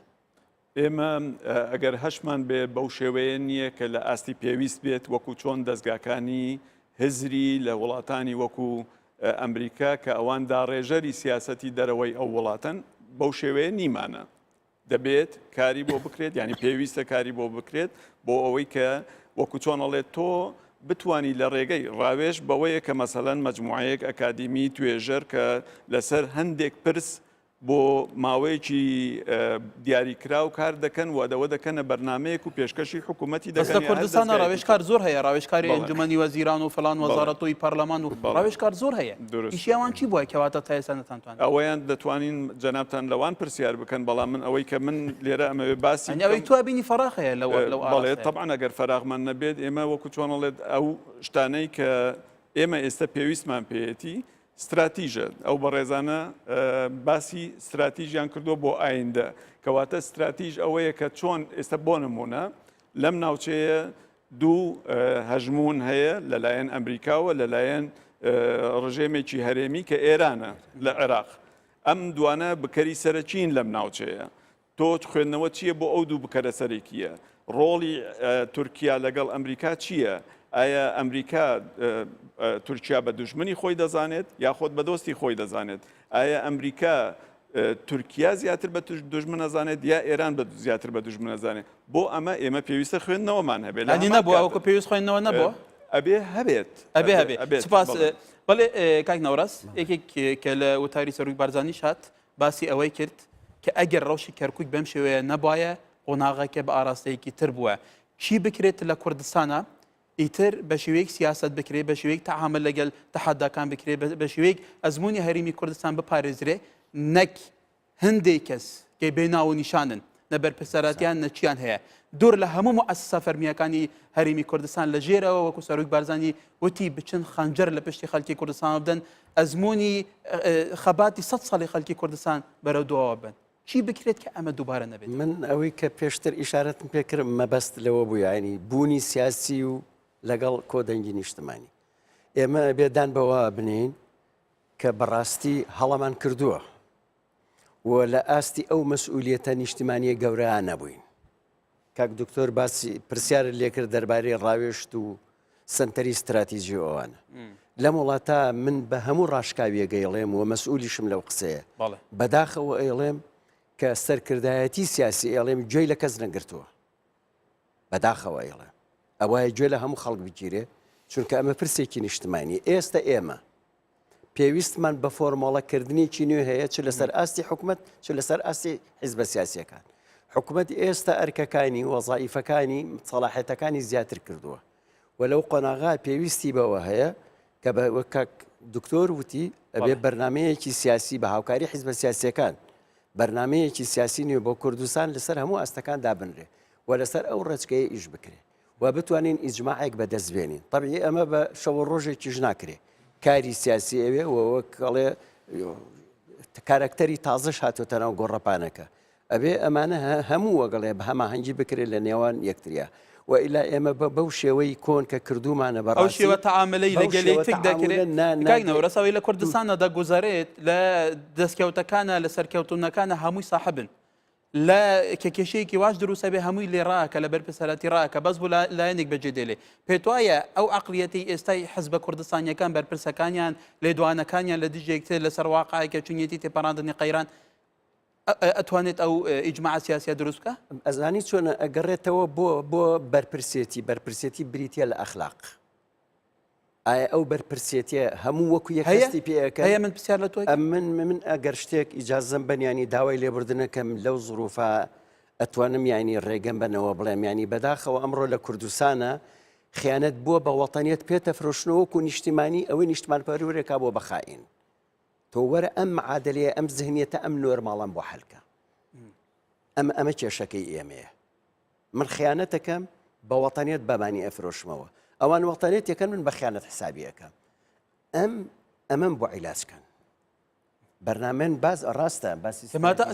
C: ئێمە ئەگەر هەشمان بێ بەو شێوەیە نییە کە لە ئاستی پێویست بێت وەکو چۆن دەزگاکانی هزری لە وڵاتانی وەکو ئەمریکا کە ئەوان داڕێژەری سیاسەتی دەرەوەی ئەو وڵاتەن بەو شێوەیە نیمانە دەبێت کاری بۆ بکرێت ینی پێویستە کاری بۆ بکرێت بۆ ئەوەی کە وەکو چۆن ئەڵێت تۆ بتانی لە ڕێگەی ڕاوێژ بەوەیە کە مەسەلەن مەجموعەیەک ئەکادیمی توێژەر کە لەسەر هەندێک پرس بۆ ماوەیەکی دیاریکراو کار دەکەن و ئەوە دەکەنە بەرنامەیەک و پێشکەشی حکوومەتی
A: دەکەن. بەس لە کوردستانا ڕاوێژکار زۆر هەیە، ڕاوێژکاری ئەنجومەنی وەزیران و فڵان وەزارەت و پەرلەمان و ڕاوێژکار زۆر هەیە. ئیشی ئەوان چی بووە کەواتە تا ئێستا نەتانتوانی؟
C: ئەوەیان دەتوانین جەنابتان لەوان پرسیار بکەن، بەڵام من ئەوەی کە من لێرە ئەمەوێ باسی
A: یانی ئەوەی تۆ ئەبینی فەراغ هەیە لەو لەو
C: بەڵێ تەبعەن ئەگەر فەراغمان نەبێت ئێمە وەکو چۆن ئەڵێت ئەو شتانەی کە ئێمە ئێستا پێویستمان پێیەتی ستراتیژە، ئەو بەڕێزانە باسی ستراتیژیان کردووە بۆ ئایندە، کەواتە ستراتیژ ئەوەیە کە چۆن ئێستا بۆ نمونە لەم ناوچەیە دوو هەژموون هەیە لەلایەن ئەمریکاوە لەلایەن ڕژێمێکی هەرێمی کە ئێرانە لە عێراق ئەم دوانە بکەری سەرەکین لەم ناوچەیە تۆ خوێندنەوەت چییە بۆ ئەو دوو بکەرە سەرەکییە؟ ڕۆڵی تورکیا لەگەڵ ئەمریکا چییە؟ ئایا ئەمریکا تورکیا بە دوژمنی خۆی دەزانێت یاخۆد بە دۆستی خۆی دەزانێت؟ ئایا ئەمریکا تورکیا زیاتر بە دوژمن ئەزانێت یا ئێران بە زیاتر بە دوژمن ئەزانێت؟ بۆ ئەمە ئێمە پێویستە خوێندنەوەمان هەبێت لە
A: هەمان نەبووە وەکو پێویست خوێندنەوە نەبووە؟
C: ئەبێ هەبێت
A: ئەبێ هەبێت سپاس بەڵێ کاک نەوڕەس یەکێک کە لە وتاری سەرۆک بارزانیش هات باسی ئەوەی کرد کە ئەگەر ڕەوشی کەرکوک بەم شێوەیە نەبایە قۆناغەکە بە ئاراستەیەکی تر بووە چی بکرێت لە کوردستانە ئیتر بە شێوەیەک سیاسەت بکرێ، بە شێوەیەک تەعامل لەگەل تەحەداکان بکرێ، بە شێوەیەک ئەزموونی هەرێمی کوردستان بپارێزرێ، نەک هەندێک کەس کە بێ ناو و نیشانن، نە بەرپرسیاراتیان نە چیان هەیە، دوور لە هەموو موئەسەسە فەرمییەکانی هەرێمی کوردستان لە ژێرەوە وەکو سەرۆک بارزانی وتی بچن خەنجەر لە پشتی خەلکی کوردستانەوە بدەن، ئەزموونی خەباتی سەد ساڵی خەلکی کوردستان بەرەو دواوە ببەن. چی بکرێت کە ئەمە دووبارە نەبێتەوە؟
D: من ئەوەی کە پێشتر ئیشارەتم پێ کرد مەبەست لەوە بوو یانی بوونی سیاسی و لەگەڵ کۆدەنگی نیشتمانی. ئێمە ئەبێ دان بەوە بنێین کە بەڕاستی هەڵەمان کردووە و لە ئاستی ئەو مەسئولیەتە نیشتمانیە گەورەیان نەبووین. کاک دکتۆر باسی پرسیارت لێکرد دەربارەی ڕاوێشت و سەنتەری ستراتیجی و ئەوانە لەم وڵاتە من بە هەموو ڕاشکاویەک ئەیڵێم و مەسئولیشم لەو قسەیە بەداخەوە ئەیڵێم کە سەرکردایەتی سیاسی ئەڵێم گوێی لە کەس نەگرتووە بەداخەوە ئەیڵێم ئەوایە گوێ لە هەموو خەڵک بگیرێ چونکە ئەمە پرسێکی نیشتمانی ئێستا ئێمە پێویستمان بە فۆرمۆڵەکردنێکی نوێ هەیە چ لەسەر ئاستی حکومت چ لەسەر ئاستی حیزبە سیاسیەکان حکومت ئێستا ئەرکەکانی وەزائیفەکانی سەڵاحێتەکانی زیاتر کردووە و لەو قۆناغا پێویستی بەوە هەیە کە بە وەک دکتۆر وتی ئەبێ بەرنمەیەکی سیاسی بە هاوکاری حیزبە سیاسیەکان بەرنمەیەکی سیاسی نوێ بۆ کوردستان لەسەر هەموو ئاستەکان دابنرێ و لەسەر ئەو ڕێچکەیە ئیش بکرێ و بتوانین ئیجماعێک بەدەست بێنین تەبعی ئەمە بە شەو و ڕۆژێکیش ناکرێ کاری سیاسی ئەوێ و وەک ئەڵێ کارەکتەری تازەش هاتۆتە ناو گۆڕەپانەکە ئەبێ ئەمانە هەموو وەگەڵێ بە هەماهەنگی بکرێت لە نێوان یەکتریا و ئیلا ئێمە بە بەو شێوەی کۆن کە کردومانە
A: بە ئەو شێوە تەعاملەی لەگەل یەکتر دەکرێت کاک نەورەس ئەوەی لە کوردستاندا دەگوزەرێت لە دەستکەوتەکانە لە سەرکەوتونەکانە هەمووی ساحبن لە کە کێشەیەکی واش دروست ئەبێ هەمووی لێ ڕائەکا لە بەرپرسەرەتی ڕائەکا بەس بۆ لایەنێک بەجێ دێلێ پێتوایە ئەو عەقڵیەتەی ئێستای حزبە کوردستانیەکان بەرپرسەکانیان لێدوانەکانیان لە دژی یەکتر لەسەر واقعێکە چونیەتی تێپەڕاندنی قەیران ئەتوانێت ئەو ئیجماع سیاسیە دروست بکە؟
D: ئەزانی چۆنە ئەگەڕێتەوە بۆ بۆ بەرپرسێتی بەرپرسێتی بریتە لە ئەخلاق ئایا ئەو بەرپرسێتیە هەموو وەکو یەک
A: هەیە
D: هەستی پێ ئەکەن؟
A: هەیە من پرسیار لە تۆ ئەکەم.
D: من من ئەگەر شتێک ئیجازەم بەن یانی داوای لێبوردنەکەم لەو زروفە ئەتوانم یانی ڕێگەم بەنەوە بڵێم یانی بەداخەوە ئەمڕۆ لە کوردستانە خیانەت بووە بە وەتەنیەت پێتەفرۆشنەوە وەکو نیشتیمانی ئەوەی نیشتمان پەروەرێکا بۆ بە خائین تۆ وەرە ئەم معادلەیە ئەم زهنیەتە ئەم نۆرماڵەم بۆ حەلکە ئەمە ئەمە کێشەکەی ئێمەیە من خیانەتەکەم بە وەتەنیەت بەمانی ئەفرۆشمەوە ئەوان وەتەنێتەکەن من بە خیانەت حسابی ئەەکەم ئەم ئەمەم بۆ عیلاجکەن بەرنامەن باز ڕاستە باسی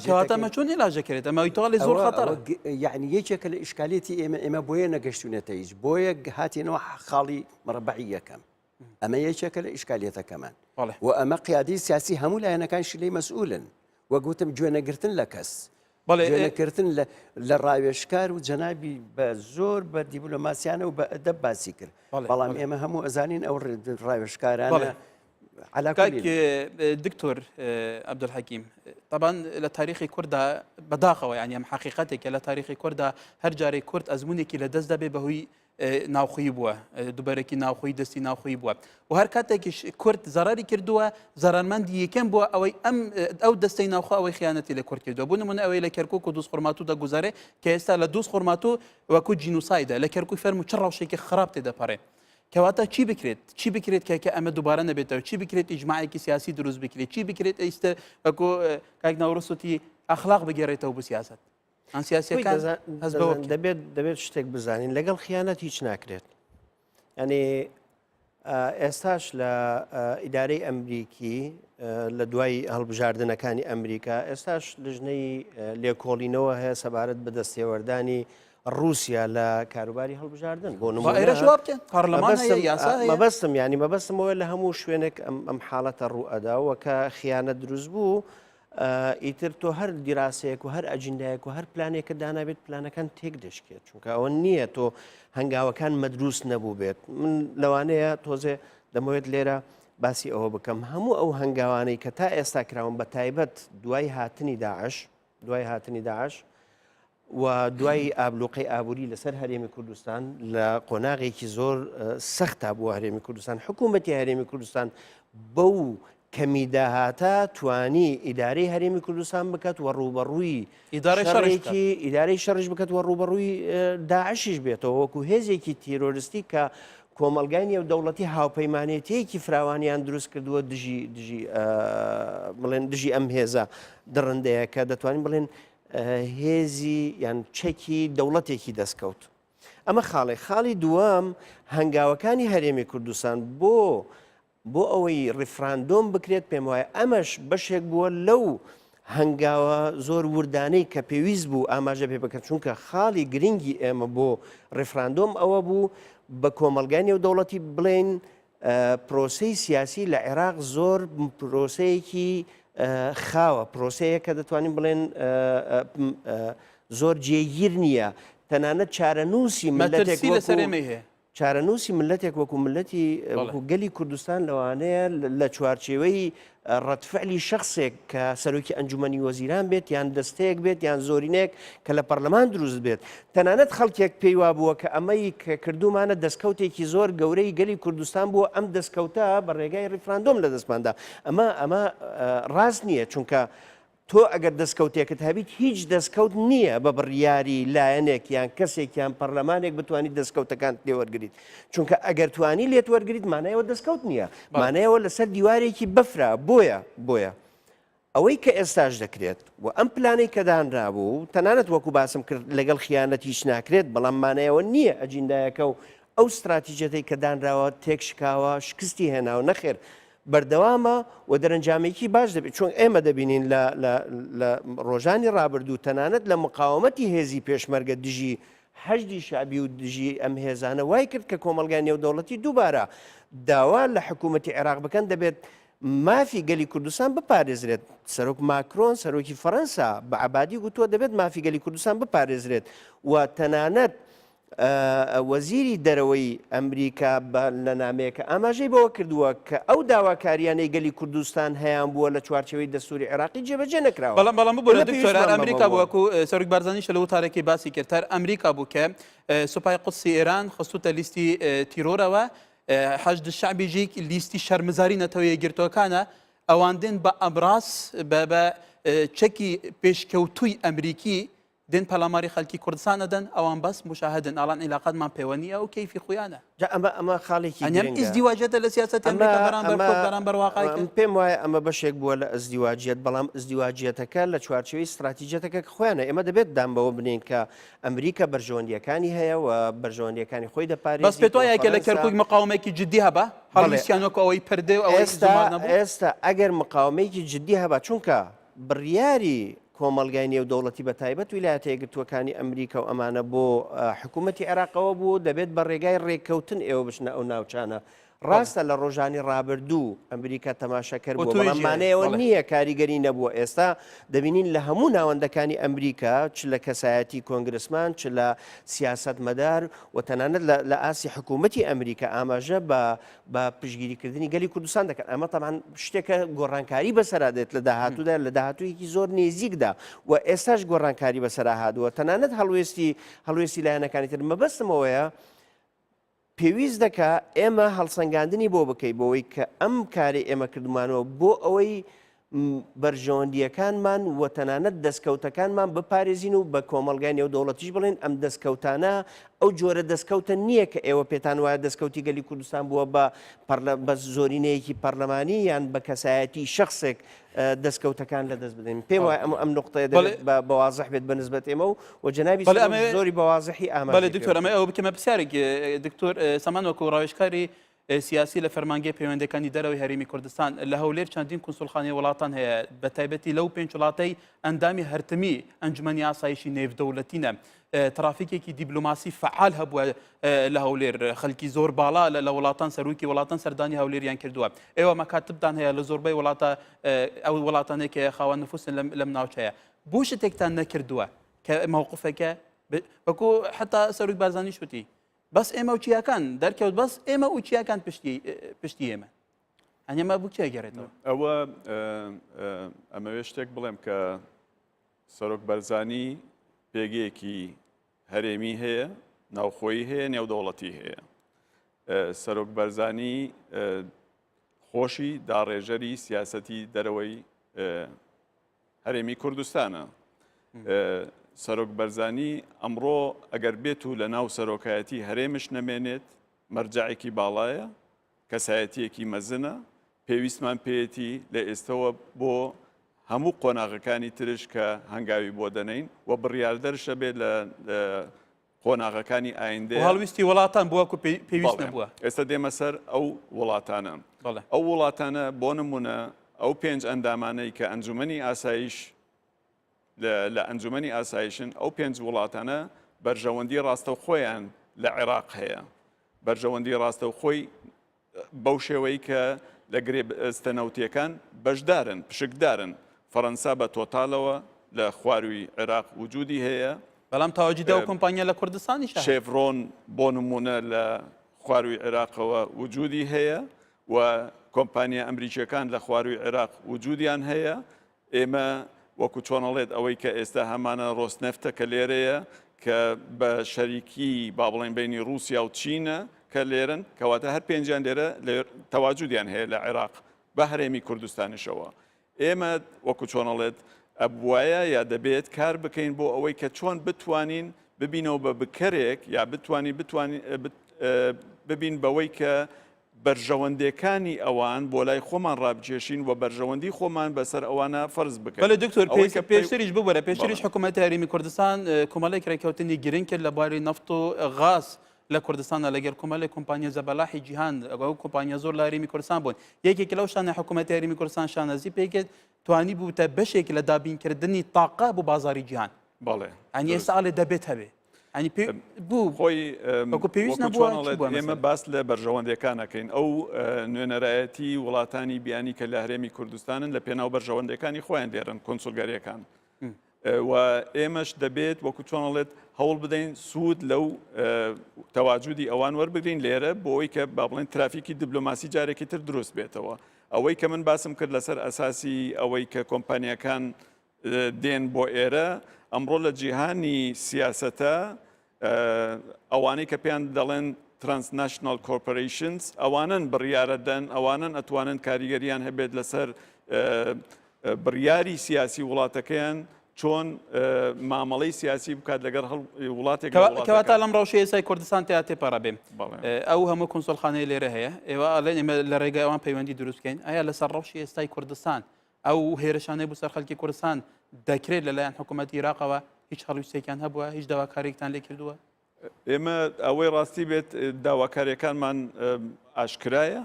A: کەواتە ئەمە چۆن عیلاجەکرێت ئەمە ئیتاڵی زۆر خەتەرە
D: یعنی یەکێکە لە ئیشکالێتی ئێمە ئێمە بۆیە نەگەشتونەتە هیچ بۆیە هاتینەوە خاڵی مڕبعی یەکەم ئەمە یەکێکە لە ئیشکالیەتەکەمان و ئەمە قیادی سیاسی هەموو لایەنەکانشی لێی مەسئولن وەک وتم گوێنەگرتن لە کەس گوێنەکردن لە ڕاوێژکار و جەنابی بە زۆر بە دیبلۆماسیانە و بە ئەدەب باسی کرد بەڵام ئێمە هەموو ئەزانین ئەو ڕاوێژکارانە
A: دکتۆر عەبدولحەکیم تەبان لە تاریخی کووردا بەداخەوە یانی ئەم حقیقەتێکە لە تاریخی کووردا هەر جارێک کورد ئەزمونێکی لە دەست دەبێ بەهۆی ناوخۆیی بووە دوبەرەکی ناوخۆی دەستی ناوخۆی بووە و هەر کاتێکیش کورد زەرری کردووە زەرمەندی یەکەم بووە ئەوەی ئەم ئەو دەستەی ناوخۆ ئەوەی خیانەتی لە کورد کردووە بوو نمونە ئەوەی لە کەرکک و دووس خورماتوو دەگوزارێ کە ئێستا لە دووز خورماتوو وەکو جینوسایدە لە کەرکک فەرمو چ ڕەوشێکی خراپ تێدەپەڕێ کەواتە چی بکرێت چی بکرێت کە کە ئەمە دووبارە نەبێتەوە چی بکرێت ئیجماعێکی سیاسی دروست بکرێت چی بکرێت ئێستا وەکو کاک نەورەس وتی ئەخلاق بگەڕێتەوە بۆ سیاست ئەم سیاسیەکان هەست بەوە بکەن.
B: دەبێت دەبێت شتێک بزانین لەگەڵ خیانەت هیچ ناکرێت ینی ئێستاش لە ئیدارەی ئەمریکی لە دوای هەڵبژاردنەکانی ئەمریکا ئێستاش لژنەی لێکۆڵینەوە هەیە سەبارەت بە دەستێوەردانی رووسیا لە کاروباری هەڵبژاردن بۆ مەبەستم ینی مەبەستمەوە لە هەموو شوێنێک ئەم حاڵەتە ڕوو ئەداوە کە خیانەت دروست بوو ئیتر تۆ هەر دیراسەیەک و هەر ئەجیندایەک و هەر پلانێکت دانابێت پلانەکان تێک دەشکێت چونکە ئەوە نییە تۆ هەنگاوەکان مەدروست نەبوو بێت من لەوانەیە تۆزێ دەمەوێت لێرە باسی ئەوە بکەم هەموو ئەو هەنگاوانەی کە تا ئێستا کراون بە تایبەت دوای هاتنی داعش دوای هاتنی داعش و دوای ئابلوقەی ئابووری لەسەر هەرێمی کوردستان لە قۆناغێکی زۆر سەختا بووە هەرێمی کوردستان حکوومەتی هەرێمی کوردستان بەو کەمی داهاتە توانی ئیدارەی هەرێمی کوردستان بکات و ڕووبەڕووی ئیدارەی ئیدارەی شەڕیش بکات و ڕووبەڕووی داعشیش بێتەوە وەکو هێزێکی تیرۆرستی کە کۆمەڵگای نێودەوڵەتی هاوپەیمانێتیەکی فراوانیان دروست کردووە دژی دژی بڵێن دژی ئەم هێزە دڕندەیە کە دەتوانین بڵێن هێزی یان چەکی دەوڵەتێکی دەستکەوت. ئەمە خاڵێک خاڵی دووەم هەنگاوەکانی هەرێمی کوردستان بۆ بۆ ئەوەی ڕیفراندۆم بکرێت پێم وایە ئەمەش بەشێک بووە لەو هەنگاوە زۆر وردانەی کە پێویست بوو ئاماژە پێ بکەن چونکە خاڵی گرنگی ئێمە بۆ ڕیفراندۆم ئەوە بوو بە کۆمەڵگای نێودەوڵەتی بڵێین پرۆسەی سیاسی لە عێراق زۆر پرۆسەیەکی خاوە پرۆسەیە کە دەتوانین بڵێن زۆر جێگیر نییە تەنانەت چارەنووسی ملەتێک
A: لەسەر ئێمەی هەیە
B: چارەنووسی مللەتێک وەکو مللەتی وەکو گەلی کوردستان لەوانەیە لە چوارچێوەی ڕەدفعلی شخصێک کە سەرۆکی ئەنجومەنی وەزیران بێت یان دەستەیەک بێت یان زۆرینەیەک کە لە پەرلەمان دروست بێت تەنانەت خەڵکێک پێی وابووە کە ئەمەی کە کردومانە دەستکەوتێکی زۆر گەورەی گەلی کوردستان بووە ئەم دەستکەوتە بە ڕێگای ڕیفراندۆم لە دەستماندا ئەمە ئەمە ڕاست نییە چونکە تۆ ئەگەر دەستکەوتێکت هەبیت هیچ دەستکەوت نییە بە بڕیاری لایەنێک یان کەسێک یان پەرلەمانێک بتوانیت دەستکەوتەکانت لێ وەرگریت چونکە ئەگەر توانی لێت وەرگریت مانایەوە دەستکەوت نییە مانایەوە لەسەر دیوارێکی بەفرە بۆیە بۆیە ئەوەی کە ئێستاش دەکرێت و ئەم پلانەی کە دانرابوو تەنانەت وەکو باسم کرد لەگەڵ خیانەت هیچ ناکرێت بەڵام مانایەوە نییە ئەجیندایەکە و ئەو ستراتیجەتەی کە دانراوە تێکشکاوە شکستی هێناوە نەخێر بەردەوامە و دەرەنجامێکی باش دەبێت چون ئێمە دەبینین لە لە ڕۆژانی ڕابردوو تەنانەت لە مقاومەتی هێزی پێشمەرگە دژی حەشدی شەعبی و دژی ئەم هێزانە وای کرد کە کۆمەڵگای نێودەوڵەتی دووبارە داوا لە حکوومەتی عێراق بکەن دەبێت مافی گەلی کوردستان بپارێزرێت سەرۆک ماکرۆن سەرۆکی فەرەنسا بە عەبادی گوتووە دەبێت مافی گەلی کوردستان بپارێزرێت و تەنانەت وەزیری دەرەوەی ئەمریکا بە لە نامەیەکە ئاماژەی بەوە کردووە کە ئەو داواکارییانەی گەلی کوردستان هەیانبووە لە چوارچێوەی دەستووری عێراقی جێبەجێ نەکراوە.
A: بەڵام بەڵام ببورە
B: ئێمە
A: دکتۆر هەر
B: پێویستمان بەمە
A: ئەمریکا بوو
B: بووە.
A: وەکو سەرۆک بارزانیش لە وتارێکی باسی کرد هەر ئەمریکا بوو کە سوپای قودسی ئێران خستوتە لیستی تیرۆرەوە حەشد شەعبی ژیک لیستی شەرمەزاری نەتەوە یەکگرتووەکانە ئەوان دێن بە ئەبراس بە بە چەکی پێشکەوتووی ئەمریکی دێن پەلاماری خەلکی کوردستان ئەدەن ئەوان بەس موشاهدن ئەڵان عیلاقەتمان پێوە نیە و کەیفی خویانە.
B: جا ئەمە ئەمە خاڵێکی
A: ئەنی ئەم
B: گرنگە.
A: ئیزدیواجیەتە لە سیاسەتی
B: ئەمە
A: ئەمریکا بەرامبەر
B: ئەمە
A: کورد بەرامبەر واقعی
B: ئەم
A: کرد.
B: پێم وایە ئەمە بەشێک بووە لە ئزدیواجیەت بەڵام ئزدیواجیەتەکە لە چوارچێوەی ستراتیجیەتەکە کە خۆیانە ئێمە دەبێت دان بەوە بنێین کە ئەمریکا بەرژەوەندیەکانی هەیە و بەرژەوەندیەکانی خۆی
A: بەس
B: دەپارێزیت
A: پێت
B: و
A: وایە کە لە
B: فەرەنسا
A: کەرکوک مقاومەیەکی جدی هەبا
B: بەڵێ
A: هەڵویستیان وەکو ئەوەی پردێ و ئەوەی
B: ئێستا
A: زومار نەبوو؟
B: ئێستا ئەگەر مقاومەیەکی جدی هەبا چونکە بڕیاری کۆمەڵگای نێودەوڵەتی بە تایبەت ویلایەتە یەکگرتووەکانی ئەمریکا و ئەمانە بۆ حکوومەتی عێراقەوە بوو دەبێت بە ڕێگای ڕێککەوتن ئێوە بچنە ئەو ناوچانە. ڕاستە لە ڕۆژانی ڕابردوو ئەمریکا تەماشاکەر بووە بەڵام مانای ئەوە نییە کاریگەری نەبووە ئێستا دەبینین لە هەموو ناوەندەکانی ئەمریکا چ لە کەسایەتی کۆنگرسمان چ لە سیاسەتمەدار و تەنانەت لە ئاستی حکوومەتی ئەمریکا ئاماژە بە بە پشتگیریکردنی گەلی کوردستان دەکەن ئەمە تەبعەن شتێکە گۆڕانکاری بەسەرا دێت لە داهاتوودا لە داهاتوویەکی زۆر نێزیکدا و ئێستاش گۆڕانکاری بەسەرا هاتووە تەنانەت هەڵوێستی هەڵوێستی لایەنەکانی تر مەبەستم ئەوەیە پێویست دەکا ئێمە هەڵسەنگاندنی بۆ بکەی بۆەوەی کە ئەم کاری ئێمە کردمانەوە بۆ ئەوەی بەرژەوەندییەکانمان و تەنانەت دەستکەوتەکانمان بپارێزین و بە کۆمەڵگای نێودەوڵەتیش بڵێین ئەم دەستکەوتانە ئەو جۆرە دەستکەوتە نییە کە ئێوە پێتان وایە دەستکەوتی گەلی کوردستان بووە بە بە زۆرینەیەکی پەرلەمانی یان بە کەسایەتی شخصێک دەستکەوتەکان لە دەست بدەین. پێم وایە ئەم ئەم نقطەیە دەبێت بە وازح بێت بە نسبەت ئێمە و و جەنابی زۆری بە وازحی ئاماژەی
A: بەڵێ دکتۆر ئەمە ئەوە بکەمە پرسیارێک دکتۆر سامان وەکو ڕاوێژکاری سیاسی لە فەرمانگەی پەیوەندیەکانی دەرەوەی هەرێمی کوردستان، لە هەولێر چەندین کونسوڵخانەی وڵاتان هەیە، بەتایبەتی لەو پێنچ وڵاتەی ئەندامی هەرتمی ئەنجومەنی ئاسایشی نێودەوڵەتینە. ترافیکێکی دیبلۆماسی فەعال هەبووە لە هەولێر، خەلکی زۆر باڵا لە وڵاتان سەرۆکی وڵاتان سەردانی هەولێریان کردووە. ئێوە مەکاتبتان هەیە لە زۆربەی وڵاتە ئەو وڵاتانەی کە خاوەن نفوسن لەم ناوچەیە. بۆ شتێکتان نەکردووە کە مەوقفەکە وەکو حتا سەرۆک بارزانیش وتی؟ بەس ئێمە و چیاکان دەرکەوت بەس ئێمە و چیاکان پشتی پشتی ئێمە ئەنێمە بوو کێ گەڕێتەوە
C: ئەوە ئەمەوێ شتێک بڵێم کە سەرۆک بەرزانی پێگەیەکی هەرێمی هەیە ناوخۆیی هەیە نێودەوڵەتی هەیە سەرۆک بەرزانی خۆشی داڕێژەری سیاسەتی دەرەوەی هەرێمی کوردستانە. سەرۆک بەرزانی ئەمڕۆ ئەگەر بێت و لە ناو سەرۆکایەتی هەرێمش نەمێنێت، مەرجەعێکی باڵایە، کەسایەتییەکی مەزنە، پێویستمان پێیەتی لە ئێستەوە بۆ هەموو قۆناغەکانی ترش کە هەنگاوی بۆ دەنێین و بڕیاردەرشە بێت لە قۆناغەکانی ئایندەیە.
A: هەڵویستی وڵاتان بووە کو پێویست نەبووە.
C: ئێستا دێمە سەر ئەو وڵاتانە. ئەو وڵاتانە بۆ نمونە ئەو پێنج ئەندامانەی کە ئەنجومەنی ئاسایش لە ئەنجومەنی ئاسایشن ئەو پێنج وڵاتانە بەرژەوەندی ڕاستەوخۆیان لە عێراق هەیە. بەرژەوەندی ڕاستەوخۆی بەو شێوەی کە لە گرێبەستە نەوتییەکان بەشدارن، پشکدارن. فەرەنسا بە تۆتالەوە لە خوارووی عێراق وجودی هەیە.
A: بەڵام تاوەجی دە کۆمپانیا لە کوردستانیش هەیە.
C: شێڤرۆن بۆ نموونە لە خوارووی عێراقەوە وجودی هەیە و کۆمپانیا ئەمریکییەکان لە خوارووی عێراق وجودیان هەیە. ئێمە وەکو چۆن ئەڵێت ئەوەی کە ئێستا هەمانە ڕۆسنەفتە کە لێرەیە کە بە شەریکی با بڵێن بینی ڕووسیا و چینە کە لێرن کەواتە هەر پێنجیان لێرە تەواجودیان هەیە لە عێراق بە هەرێمی کوردستانیشەوە ئێمە وەکو چۆن ئەڵێت ئەبوایە یا دەبێت کار بکەین بۆ ئەوەی کە چۆن بتوانین ببینەوە بە بکەرێک یا بتوانین بتوانین ببین بەوەی کە بەرژەوەندێکانی ئەوان بۆ لای خۆمان ڕابکێشین و بەرژەوەندی خۆمان بەسەر ئەوانە فەرز بکەین.
A: بەلێ دکتۆر
C: ئەوەی کە پێی
A: پێشتریش ببورە پێشتریش
C: بەڵێ.
A: حکوومەتی هەرێمی کوردستان کۆمەڵێک رێککەوتنی گرنگ کرد لە بواری نەفت و غاز لە کوردستاندا لەگەڵ کۆمەڵێک کۆمپانیا زەبەلاحی جیهان ئەو کۆمپانیا زۆر لە هەرێمی کوردستان بوون یەکێک لەو شتانە حکوومەتی هەرێمی کوردستان شانازی پێ کرد توانی بووتە بەشێک لە دابینکردنی تاقە بۆ بازاری جیهان
C: بەڵێ
A: ئەنی ئێستا ئەڵێ دەبێت هەبێ ئەنی پێ بوو
C: خۆی
A: وەکو پێویست
C: وەکو
A: نەبووە
C: چۆن
A: چی
C: ئەڵێت
A: بووە
C: ئێمە
A: مەسەلە؟
C: باس لە بەرژەوەندیەکان ئەکەین ئەو نوێنەرایەتی وڵاتانی بیانی کە لە هەرێمی کوردستانن لە پێناو بەرژەوەندەکانی خۆیان لێرن کونسولگەریەکان و ئێمەش دەبێت وەکو چۆن ئەڵێت هەوڵ بدەین سوود لەو تەواجودی ئەوان وەربگرین لێرە بۆ ئەوەی کە با بڵێن ترافیکی دیبلۆماسی جارێکی تر دروست بێتەوە ئەوەی کە من باسم کرد لەسەر ئەساسی ئەوەی کە کۆمپانیەکان دێن بۆ ئێرە، ئەمڕۆ لە جیهانی سیاسەتە ئەوانەی کە پێیان دەڵێن transnational corporations ئەوانن بڕیارە دەن ئەوانن ئەتوانن کاریگەریان هەبێت لەسەر بڕیاری سیاسی وڵاتەکەیان چۆن مامەڵەی سیاسی بکات لەگەڵ وڵاتێک
A: کەواتە لەم ڕەوشی ئێسای کوردستان تیا تێپەڕە بێم ئەو هەموو کونسۆلخانەی لێرە هەیە ئێوە ئەڵێن ئێمە لە ڕێگای ئەوان پەیوەندی دروست بکەین ئایا لەسەر ڕەوشی ئێستای کوردستان ئەو هێرشانەی بۆ سەر خەڵکی کوردستان دەکرێت لەلایەن حکوومەتی عێراقەوە هیچ هەڵویستێکیان هەبووە هیچ داواکاریێکتان لێ کردووە؟
C: ئێمە ئەوەی ڕاستی بێت داواکاریەکانمان ئاشکرایە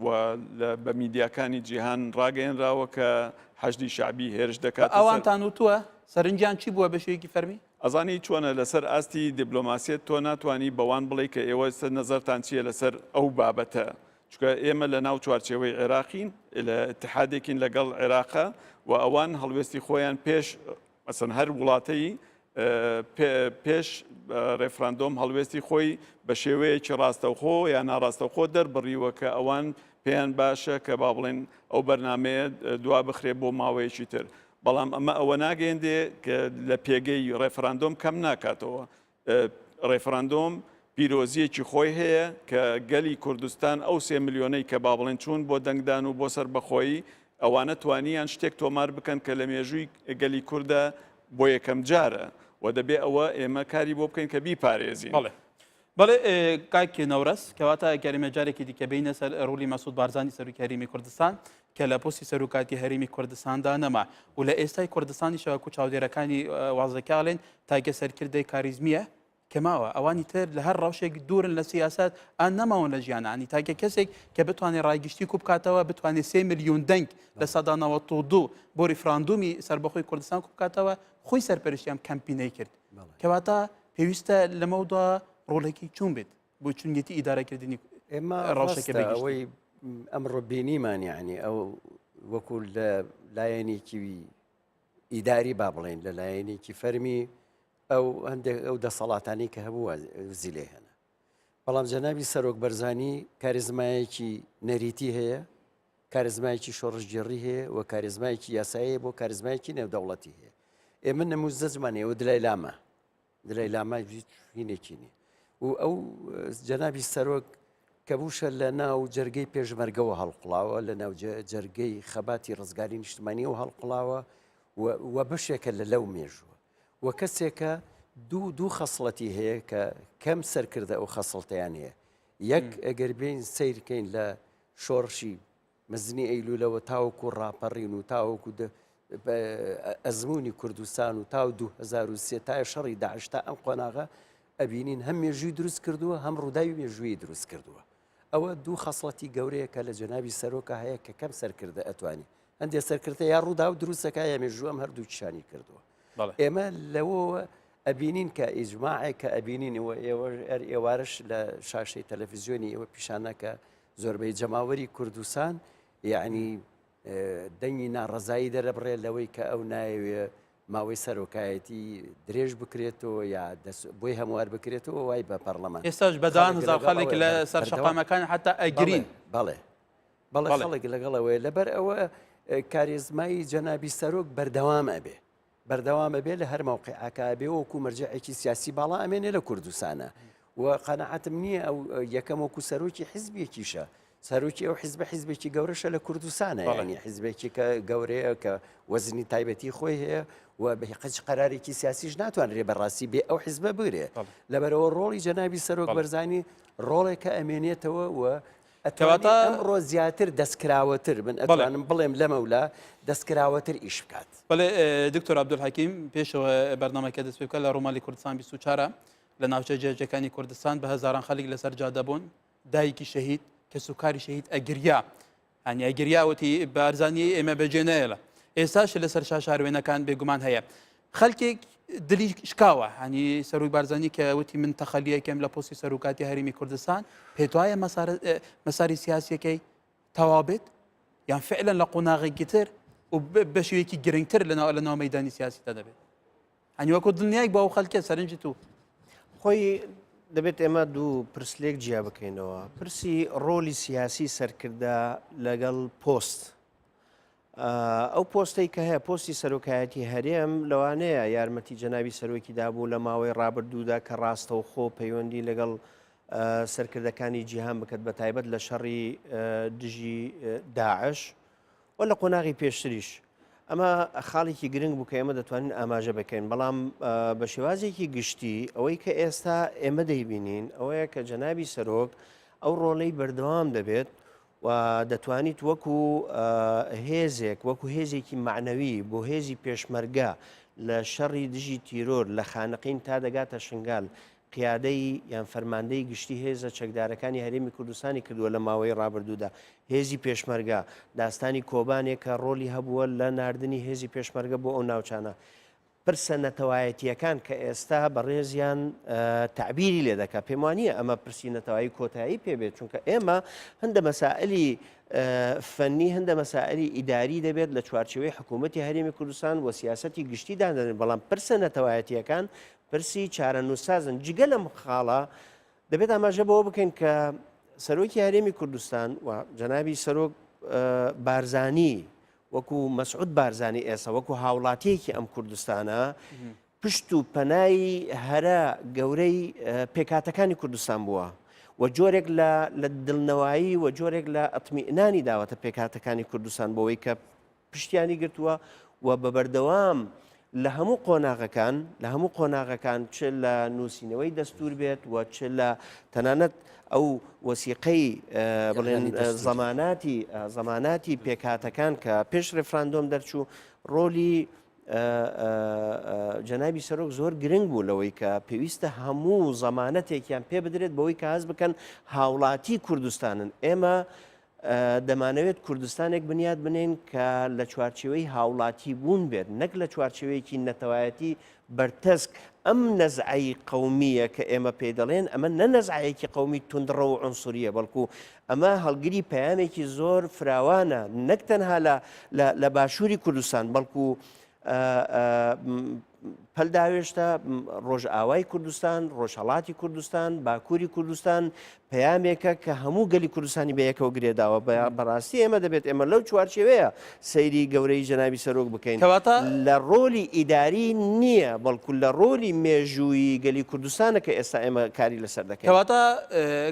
C: و بە میدیاکانی جیهان ڕاگەیەنراوە کە حەشدی شعبی هێرش دەکات
A: ئەوانتان وتووە سەرنجیان چی بووە بە شێوەیەکی فەرمی؟
C: ئەزانی چۆنە لەسەر ئاستی دیبلۆماسیەت تۆ ناتوانی بەوان بڵێ کە ئێوە نەزەرتان چییە لەسەر ئەو بابەتە چونکە ئێمە لە ناو چوارچێوەی عێراقین، لە ئیتحادێکین لەگەڵ عێراقە و ئەوان هەڵوێستی خۆیان پێش مەسەن هەر وڵاتەی پێش ڕێفراندۆم هەڵوێستی خۆی بە شێوەیەکی ڕاستەوخۆ یا ناڕاستەوخۆ دەربڕیوە کە ئەوان پێیان باشە کە با بڵێن ئەو بەرنمەیە دوا بخرێ بۆ ماوەیەکی تر بەڵام ئەمە ئەوە ناگەیەندێ کە لە پێگەی ڕێفراندۆم کەم ناکاتەوە ڕێفراندۆم پیرۆزییەکی خۆی هەیە کە گەلی کوردستان ئەو سێ ملیۆنەی کە با بڵێن چوون بۆ دەنگدان و بۆ سەربەخۆیی ئەوانە توانیان شتێک تۆمار بکەن کە لە مێژووی گەلی کوردە بۆ یەکەم جارە و دەبێ ئەوە ئێمە کاری بۆ بکەین کە بیپارێزین.
A: بەڵێ بەڵێ کاک نەورەس کەواتە ئەگەر ئێمە جارێکی دیکە بینە سەر ڕۆڵی مەسعود بارزانی سەرۆکی هەرێمی کوردستان کە لە پۆستی سەرۆکاتی هەرێمی کوردستاندا نەما و لە ئێستای کوردستانیشەوە کو چاودێرەکانی وازەکە ئەڵێن تاکە سەرکردەی کاریزمیە کە ماوە ئەوانی تر لە هەر ڕەوشێک دوورن لە سیاسەت ئان نەماون لە ژیانانی تاکە کەسێک کە بتوانێت ڕایگشتی کو بکاتەوە بتوانێت سێ میلیۆن دەنگ 92% بۆ ریفراندومی سەربەخۆی کوردستان کو بکاتەوە خۆی سەرپەرشتی ئەم کەمپینەی کرد کەواتە پێویستە لەمەودا ڕۆڵێکی چون بێت بۆ چونیەتی ئیدارەکردنی
D: ئێمە
A: ڕەوشەکە
D: ڕاستە
A: بەگشتی.
D: ئەوەی ئەمڕۆ بینیمان یعنی ئەو وەکو لە لایەنێکی ئیداری با بڵێن لە لایەنێکی فەرمی ئەو هەندێک ئەو دەسەڵاتانی کە هەبووە زیلێ هەنە. بەڵام جەنابی سەرۆک بەرزانی کاریزمایەکی نەریتی هەیە، کاریزمایەکی شۆڕشگێڕی هەیە و کاریزمایەکی یاسایی هەیە بۆ کاریزمایەکی نێودەوڵەتی هەیە. ئێمە نموزەجمان هەیە و دلای لامە دلای لاما هیچ هینێکی نییە و ئەو جەنابی سەرۆک کە بووشە لە ناو جەرگەی پێشمەرگەوە هەڵقوڵاوە لە ناو جەرگەی خەباتی ڕزگاری نیشتمانیەوە هەڵقوڵاوە و بەشێکە لە لەو مێژووە و کەسێکە دوو دوو خەسڵەتی هەیە کە کەم سەرکردە ئەو خەسڵتیان هەیە یەک ئەگەر بین سیرکەین لە شۆڕشی مەزنی ئەیلولەوە تاوەکو ڕاپەڕین و تاوەکو ئەزمموی کوردستان و تاو 2023 تا شەڕی داعش تا ئەم قۆناغە ئەبینین هەم مێژووی دروست کردووە هەم ڕووداوی مێژووی دروست کردووە ئەوە دوو خەسڵەتی گەورەیە کە لە جەنابی سەرۆکە هەیە کە کەم سەرکردە ئەتوانی هەندێک سەرکردە یا ڕووداو دروستەکە یا مێژوو ئەم هەردووکیشانی کردووە ئێمە لەوەوە ئەبینین کە ئیجماعێک کە ئەبینین ئەوە ئێوە ئێوارش لە شاشەی تەلەفیزیۆنی ئێوە پیشانەکە زۆربەی جەماوەری کوردستان یعنی دەنگی ناڕەزایی دەرەبڕێ لەوەی کە ئەو نایەوێ ماوەی سەرۆکایەتی درێژ بکرێتەوە یا بۆی هەموار بکرێتەوە وای بە پەرلەمان
A: ئێستاش بەدان هزار خەڵک لە سەر شەقامەکان حتا ئەگرین
D: بەڵێ بەڵێ خەڵک لەگەڵەوەی لەبەر ئەوە کارێزمایی جەنابی سەرۆک بەردەوام ئەبێ بەردەوام ئەبێ لە هەر مەوقعەکە بێ وەکو مەرجعێکی سیاسی باڵا ئەمێنێ لە کوردستانە و قەنەعەتم نییە ئەو یەکەم وەکو سەرۆکی حزبێکیشە سەرۆکی ئەو حزبە حزبێکی گەورەشە لە کوردستانە ینی حزبێکی کە گەورەیە کە وەزنی تایبەتی خۆی هەیە و بە هیچ قەرارێکی سیاسیش ناتوانرێ بەڕاستی بێ ئەو حزبە بگرێ لەبەرەوە ڕۆڵی جەنابی سەرۆک بەرزانی ڕۆڵێکە ئەمێنێتەوە و
A: کەواتە
D: ئەمڕۆ زیاتر دەستکراوەتر من ئەتوانم بڵێم لەمەولا دەستکراوەتر ئیش بکات.
A: بەڵێ دکتۆر عەبدولحەکیم پێشەوە بەرنامەکە دەست پێ بکە لە ڕوومالی کوردستان 24 لە ناوچە جیاجیاکانی کوردستان بە هەزاران خەڵک لەسەر جادە بوون دایکی شەهید کەسوکاری شەهید ئەگریا هەنی ئەگریا وتی بارزانی ئێمە بەجێ نایەڵە ئێستاش لەسەر شاشە هەروێنەکان بێگومان هەیە خەلکێک دلی شکاوە هەنی سەرۆک بارزانی کە وتی من تەخەلیەکەم لە پۆستی سەرۆکاتی هەرێمی کوردستان پێت وایە مەساری سیاسیەکەی تەواو بێت یان فعلا لە قۆناغێکی تر و بە شێوەیەکی گرنگتر لەناو لە ناو مەدانی سیاسیدا دەبێت هەنی وەکو دڵنیایک بۆ ئەو خەلکە سەرنجی تو
B: خۆی دەبێت ئێمە دوو پرس لێک جیا بکەینەوە پرسی ڕۆلی سیاسی سەرکردە لەگەڵ پۆست ئەو پۆستەی کە هەیە پۆستی سەرۆکایەتی هەرێم لەوانەیە یارمەتی جەنابی سەرۆکی دابوو لە ماوەی ڕابردوودا کە ڕاستەوخۆ پەیوەندی لەگەڵ سەرکردەکانی جیهان بکات بە تایبەت لە شەڕی دژی داعش و لە قۆناغی پێشتریش ئەمە خاڵێکی گرنگ بوو کە ئێمە دەتوانین ئاماژە بکەین بەڵام بە شێوازێکی گشتی ئەوەی کە ئێستا ئێمە دەیبینین ئەوەیە کە جەنابی سەرۆک ئەو ڕۆڵەی بەردەوام دەبێت و دەتوانیت وەکو هێزێک وەکو هێزێکی مەعنەوی بۆ هێزی پێشمەرگە لە شەڕی دژی تیرۆر لە خانەقین تا دەگاتە شنگال قیادەی یان فەرماندەی گشتی هێزە چەکدارەکانی هەرێمی کوردستانی کردووە لە ماوەی ڕابردوودا هێزی پێشمەرگە داستانی کۆبانێ کە ڕۆلی هەبووە لە ناردنی هێزی پێشمەرگە بۆ ئەو ناوچانە پرسە نەتەوایەتییەکان کە ئێستا بەڕێزیان تەعبیری لێ دەکات، پێم وانییە ئەمە پرسی نەتەوایی کۆتایی پێ بێت، چونکە ئێمە هەندە مەسائلی فەنی هەندە مەسائلی ئیداری دەبێت لە چوارچێوەی حکوومەتی هەرێمی کوردستان و سیاسەتی گشتی دادەنرێن، بەڵام پرسە نەتەوایەتییەکان پرسی چارەنووسسازن. جگە لەم خاڵە دەبێت ئاماژە بەوە بکەین کە سەرۆکی هەرێمی کوردستان و جەنابی سەرۆک بارزانی وەکو مەسعود بارزانی ئێستا وەکو هاوڵاتیەکی ئەم کوردستانە پشت و پەنای هەرە گەورەی پێکاتەکانی کوردستان بووە و جۆرێک لە لە دڵنەوایی و جۆرێک لە ئەتمیئنانی داوەتە پێکاتەکانی کوردستان بۆەوەی کە پشتیانی گرتووە و بە بەردەوام لە هەموو قۆناغەکان لە هەموو قۆناغەکان چ لە نووسینەوەی دەستور بێت و چ لە تەنانەت ئەو وەسیقەی بڵێن زەماناتی زەماناتی پێکهاتەکان کە پێش ڕێفراندۆم دەرچوو ڕۆلی جەنابی سەرۆک زۆر گرنگ بوو لەوەی کە پێویستە هەموو زەمانەتێکیان پێ بدرێت بەوەی کە هەست بکەن هاوڵاتی کوردستانن ئێمە دەمانەوێت کوردستانێک بنیات بنێین کە لە چوارچێوەی هاوڵاتی بوون بێت نەک لە چوارچێوەیەکی نەتەوایەتی بەرتەسک، ئەم نەزعەی قەومییە کە ئێمە پێی دەڵێن ئەمە نە نەزعەیەکی قەومی توندڕەو و عونسورییە بەڵکو ئەمە هەڵگری پەیامێکی زۆر فراوانە نەک تەنها لە لە باشووری کوردستان بەڵکو. پەلداوێشتە ڕۆژئاوای کوردستان، ڕۆژهەڵاتی کوردستان، باکووری کوردستان، پەیامێکە کە هەموو گەلی کوردستانی بە یەکەوە گرێداوە. بەڕاستی ئێمە دەبێت ئێمە لەو چوارچێوەیە سەیری گەورەی جەنابی سەرۆک بکەین.
A: کەواتە
B: لە ڕۆلی ئیداری نییە، بەڵکو لە ڕۆلی مێژوویی گەلی کوردستانە کە ئێستا ئێمە کاری لەسەر دەکەین.
A: کەواتە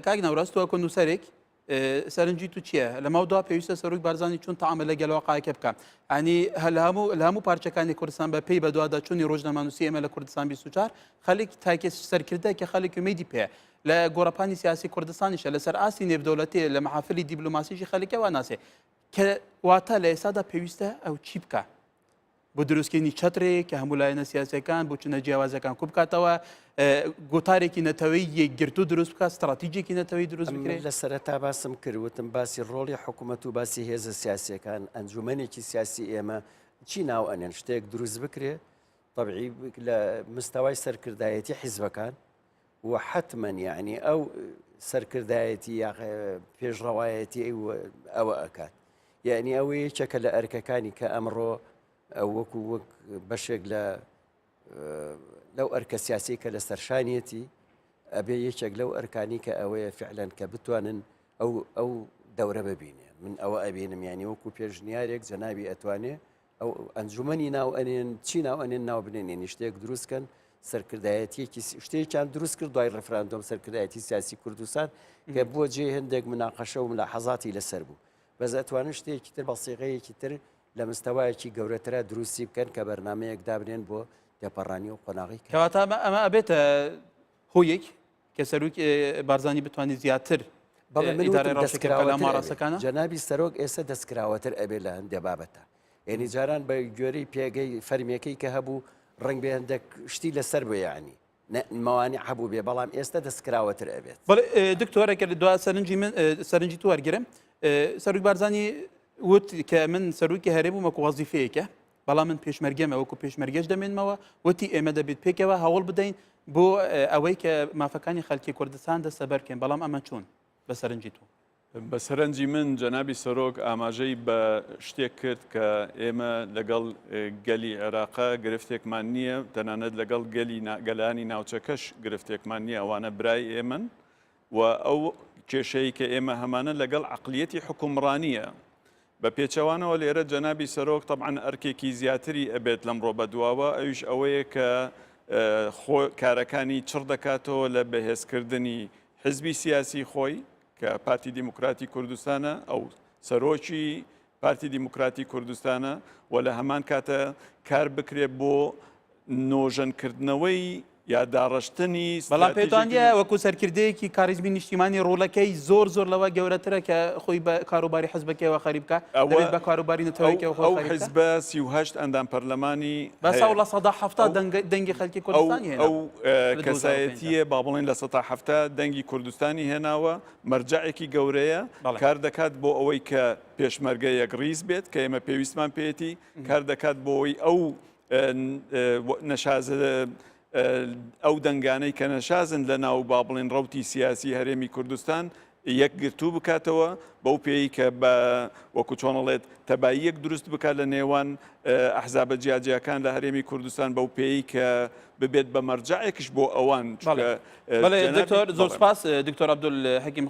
A: کاک نەورەس تۆ وەکو نووسەرێک سەرنجی تو چییە؟ لەمەودوا پێویستە سەرۆک بارزانی چۆن تەعامل لەگەل واقعەکە بکا؟ یانی لە هەموو لە هەموو پارچەکانی کوردستان بە پێی بەدواداچوونی ڕۆژنامەنووسی ئێمە لە کوردستان 24 خەلک تاکێ سەرکردە کە خەلک ئومێدی پێ لە گۆڕەپانی سیاسی کوردستانیشە لەسەر ئاستی نێودەوڵەتی لە مەحافلی دیبلۆماسیشی خەلکە وا ناسێ کە واتە لە ئێستادا پێویستە ئەو چی بکە؟ بۆ دروستکردنی چەترێک کە هەموو لایەنە سیاسیەکان بۆچونە جیاوازەکان کوبکاتەوە گوتارێکی نەتەوەی یەکگرتوو دروست بکات ستراتیجێکی نەتەوەی دروست بکرێت
D: لە سەرەتا باسم کرد وتم باسی ڕۆڵی حکوومەت و باسی هێزە سیاسیەکان ئەنجومەنێکی سیاسی ئێمە چی ناو ئەنێن شتێک دروست بکرێ طبعی لە مستەوای سەرکردایەتی حیزبەکان و حتمما یعنی ئەو سەرکردایەتی یا پێشڕەوایەتی ئەوە ئەکات یعنی ئەوە یەکێکە لە ئەرکەکانی کە ئەمڕۆ وەکو وەک بەشێک لە لەو ئەرکە سیاسی کە لە سەرشانیەتی ئەبێ یەکێک لەو ئەرکانی کە ئەوەیە فعلەن کە بتوانن ئەو ئەو دەورە ببینێ من ئەوە ئەبینم ینی وەکو پێشنیارێک جەنابی ئەتوانێ ئەو ئەنجومەنی ناو ئەنێن چی ناو ئەنێن ناو بنێن یعنی شتێک دروست کەن سەرکردایەتیەکی شتێکیان دروست کرد دوای ڕفراندۆم سەرکردایەتی سیاسی کوردستان کە بۆ جێ هەندێک مناقەشە و ملاحەزاتی لەسەر بوو بەس ئەتوانن شتێکی تر بە سیغەیەکی تر لە مستەوایەکی گەورەترا دروستی بکەن کە بەرنمەیەک دابنێن بۆ تێپەڕانی و قۆناغی
A: کەواتە ئەمە ئەبێتە هۆیەک کە سەرۆک بارزانی بتوانێت زیاتر
D: بەڵێ من
A: ئیدارەی
D: وتم
A: ڕەوشەکە بکات لە
D: دەستکراوەتر ئەبێ
A: ماڕەسەکانە؟
D: جەنابی سەرۆک ئێستا دەستکراوەتر ئەبێ لە هەندێ بابەتە یعنی جاران بە گوێرەی پێگەی فەرمیەکەی کە هەبوو ڕەنگ بێ هەندێک شتی لەسەر بێ یعنی مەوانع هەبوو بێ بەڵام ئێستا دەستکراوەتر ئەبێت.
A: بەڵێ دکتۆر ئەگەر دوا سەرنجی من سەرنجی تو وەرگرم سەرۆک بارزانی وت کە من سەرۆکی هەرێم بووم وەکو وەزیفەیەکە بەڵام من پێشمەرگەمە وەکو پێشمەرگەش دەمێنمەوە وتی ئێمە دەبێت پێکەوە هەوڵ بدەین بۆ ئەوەی کە مافەکانی خەلکی کوردستان دەستەبەر بکەین بەڵام ئەمە چۆن بە سەرنجی تۆ؟
C: بە سەرنجی من جەنابی سەرۆک ئاماژەی بە شتێک کرد کە ئێمە لەگەڵ گەلی عێراقە گرفتێکمان نییە تەنانەت لەگەڵ گەلی گەلانی ناوچەکەش گرفتێکمان نییە ئەوانە برای ئێمەن و ئەو کێشەی کە ئێمە هەمانە لەگەڵ عەقلیەتی حوکمڕانییە. بە پێچەوانەوە لێرە جەنابی سەرۆک تەبعەن ئەرکێکی زیاتری ئەبێت لەمڕۆ بەدواوە ئەویش ئەوەیە کە خۆ کارەکانی چڕ دەکاتەوە لە بەهێزکردنی حزبی سیاسی خۆی کە پارتی دیموکراتی کوردستانە ئەو سەرۆکی پارتی دیموکراتی کوردستانە و لە هەمان کاتە کار بکرێت بۆ نۆژەنکردنەوەی یا داڕشتنی
A: بەڵام پێتان نییە وەکو سەرکردەیەکی کاریزمی نیشتیمانی ڕۆڵەکەی زۆر زۆر لەوە گەورەترە کە خۆی بە کاروباری حزبەکەیەوە خەریک بکات دەبێت بە کاروباری نەتەوەیەکەوە خۆی
C: ئەو
A: خەریک بکات؟
C: حزبە 38 ئەندام پەرلەمانی
A: بەسە
C: هەیە.
A: و 70% دەنگی خەلکی
C: ئەو
A: کوردستانی هێنا
C: ئەو
A: لە 2005
C: کەسایەتییە با بڵێین 70% دەنگی کوردستانی هێناوە مەرجەعێکی گەورەیە
A: بەڵێ.
C: کار دەکات بۆ ئەوەی کە پێشمەرگە یەکڕیز بێت کە ئێمە پێویستمان پێیەتی کار دەکات بۆ ئەوەی ئەو نەشاز ئەو دەنگانەی کە نەشازن لە ناو با بڵێن ڕەوتی سیاسی هەرێمی کوردستان یەکگرتوو بکاتەوە بەو پێی کە بە وەکو چۆنەڵێت تەباییەک دروست بکات لە نێوان ئەحزابە جیاجیاکان لە هەرێمی کوردستان بەو پێی کە ببێت بە مەرجەعێکش بۆ ئەوان چونکە
A: بەڵێ دکتۆر زۆر سپاس دکتۆر عەبدول حەکیم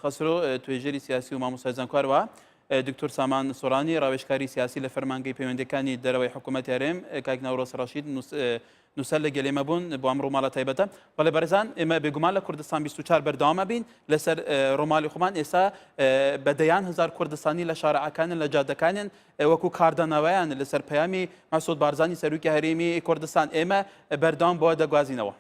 A: خەسرۆ توێژەری سیاسی و مامۆستای زانکۆ دکتۆر سامان سۆرانی ڕاوێژکاری سیاسی لە فەرمانگەی پەیوەندیەکانی دەرەوەی حکوومەتی هەرێم کاک نەورۆز ڕەشید نووسەر لە گەلێمە بوون بۆ ئەم ڕووماڵە تایبەتە بەڵێ بەڕێزان ئێمە بێگومان لە کوردستان 24 بەردەوامە بین لەسەر ڕۆمالی خۆمان ئێستا بە دەیان هزار کوردستانی لە شارعەکانن لە جادەکانن وەکو کاردانەوەیان لەسەر پەیامی مەسعود بارزانی سەرۆکی هەرێمی کوردستان ئێمە بەردەوام بۆ دەگوازینەوە.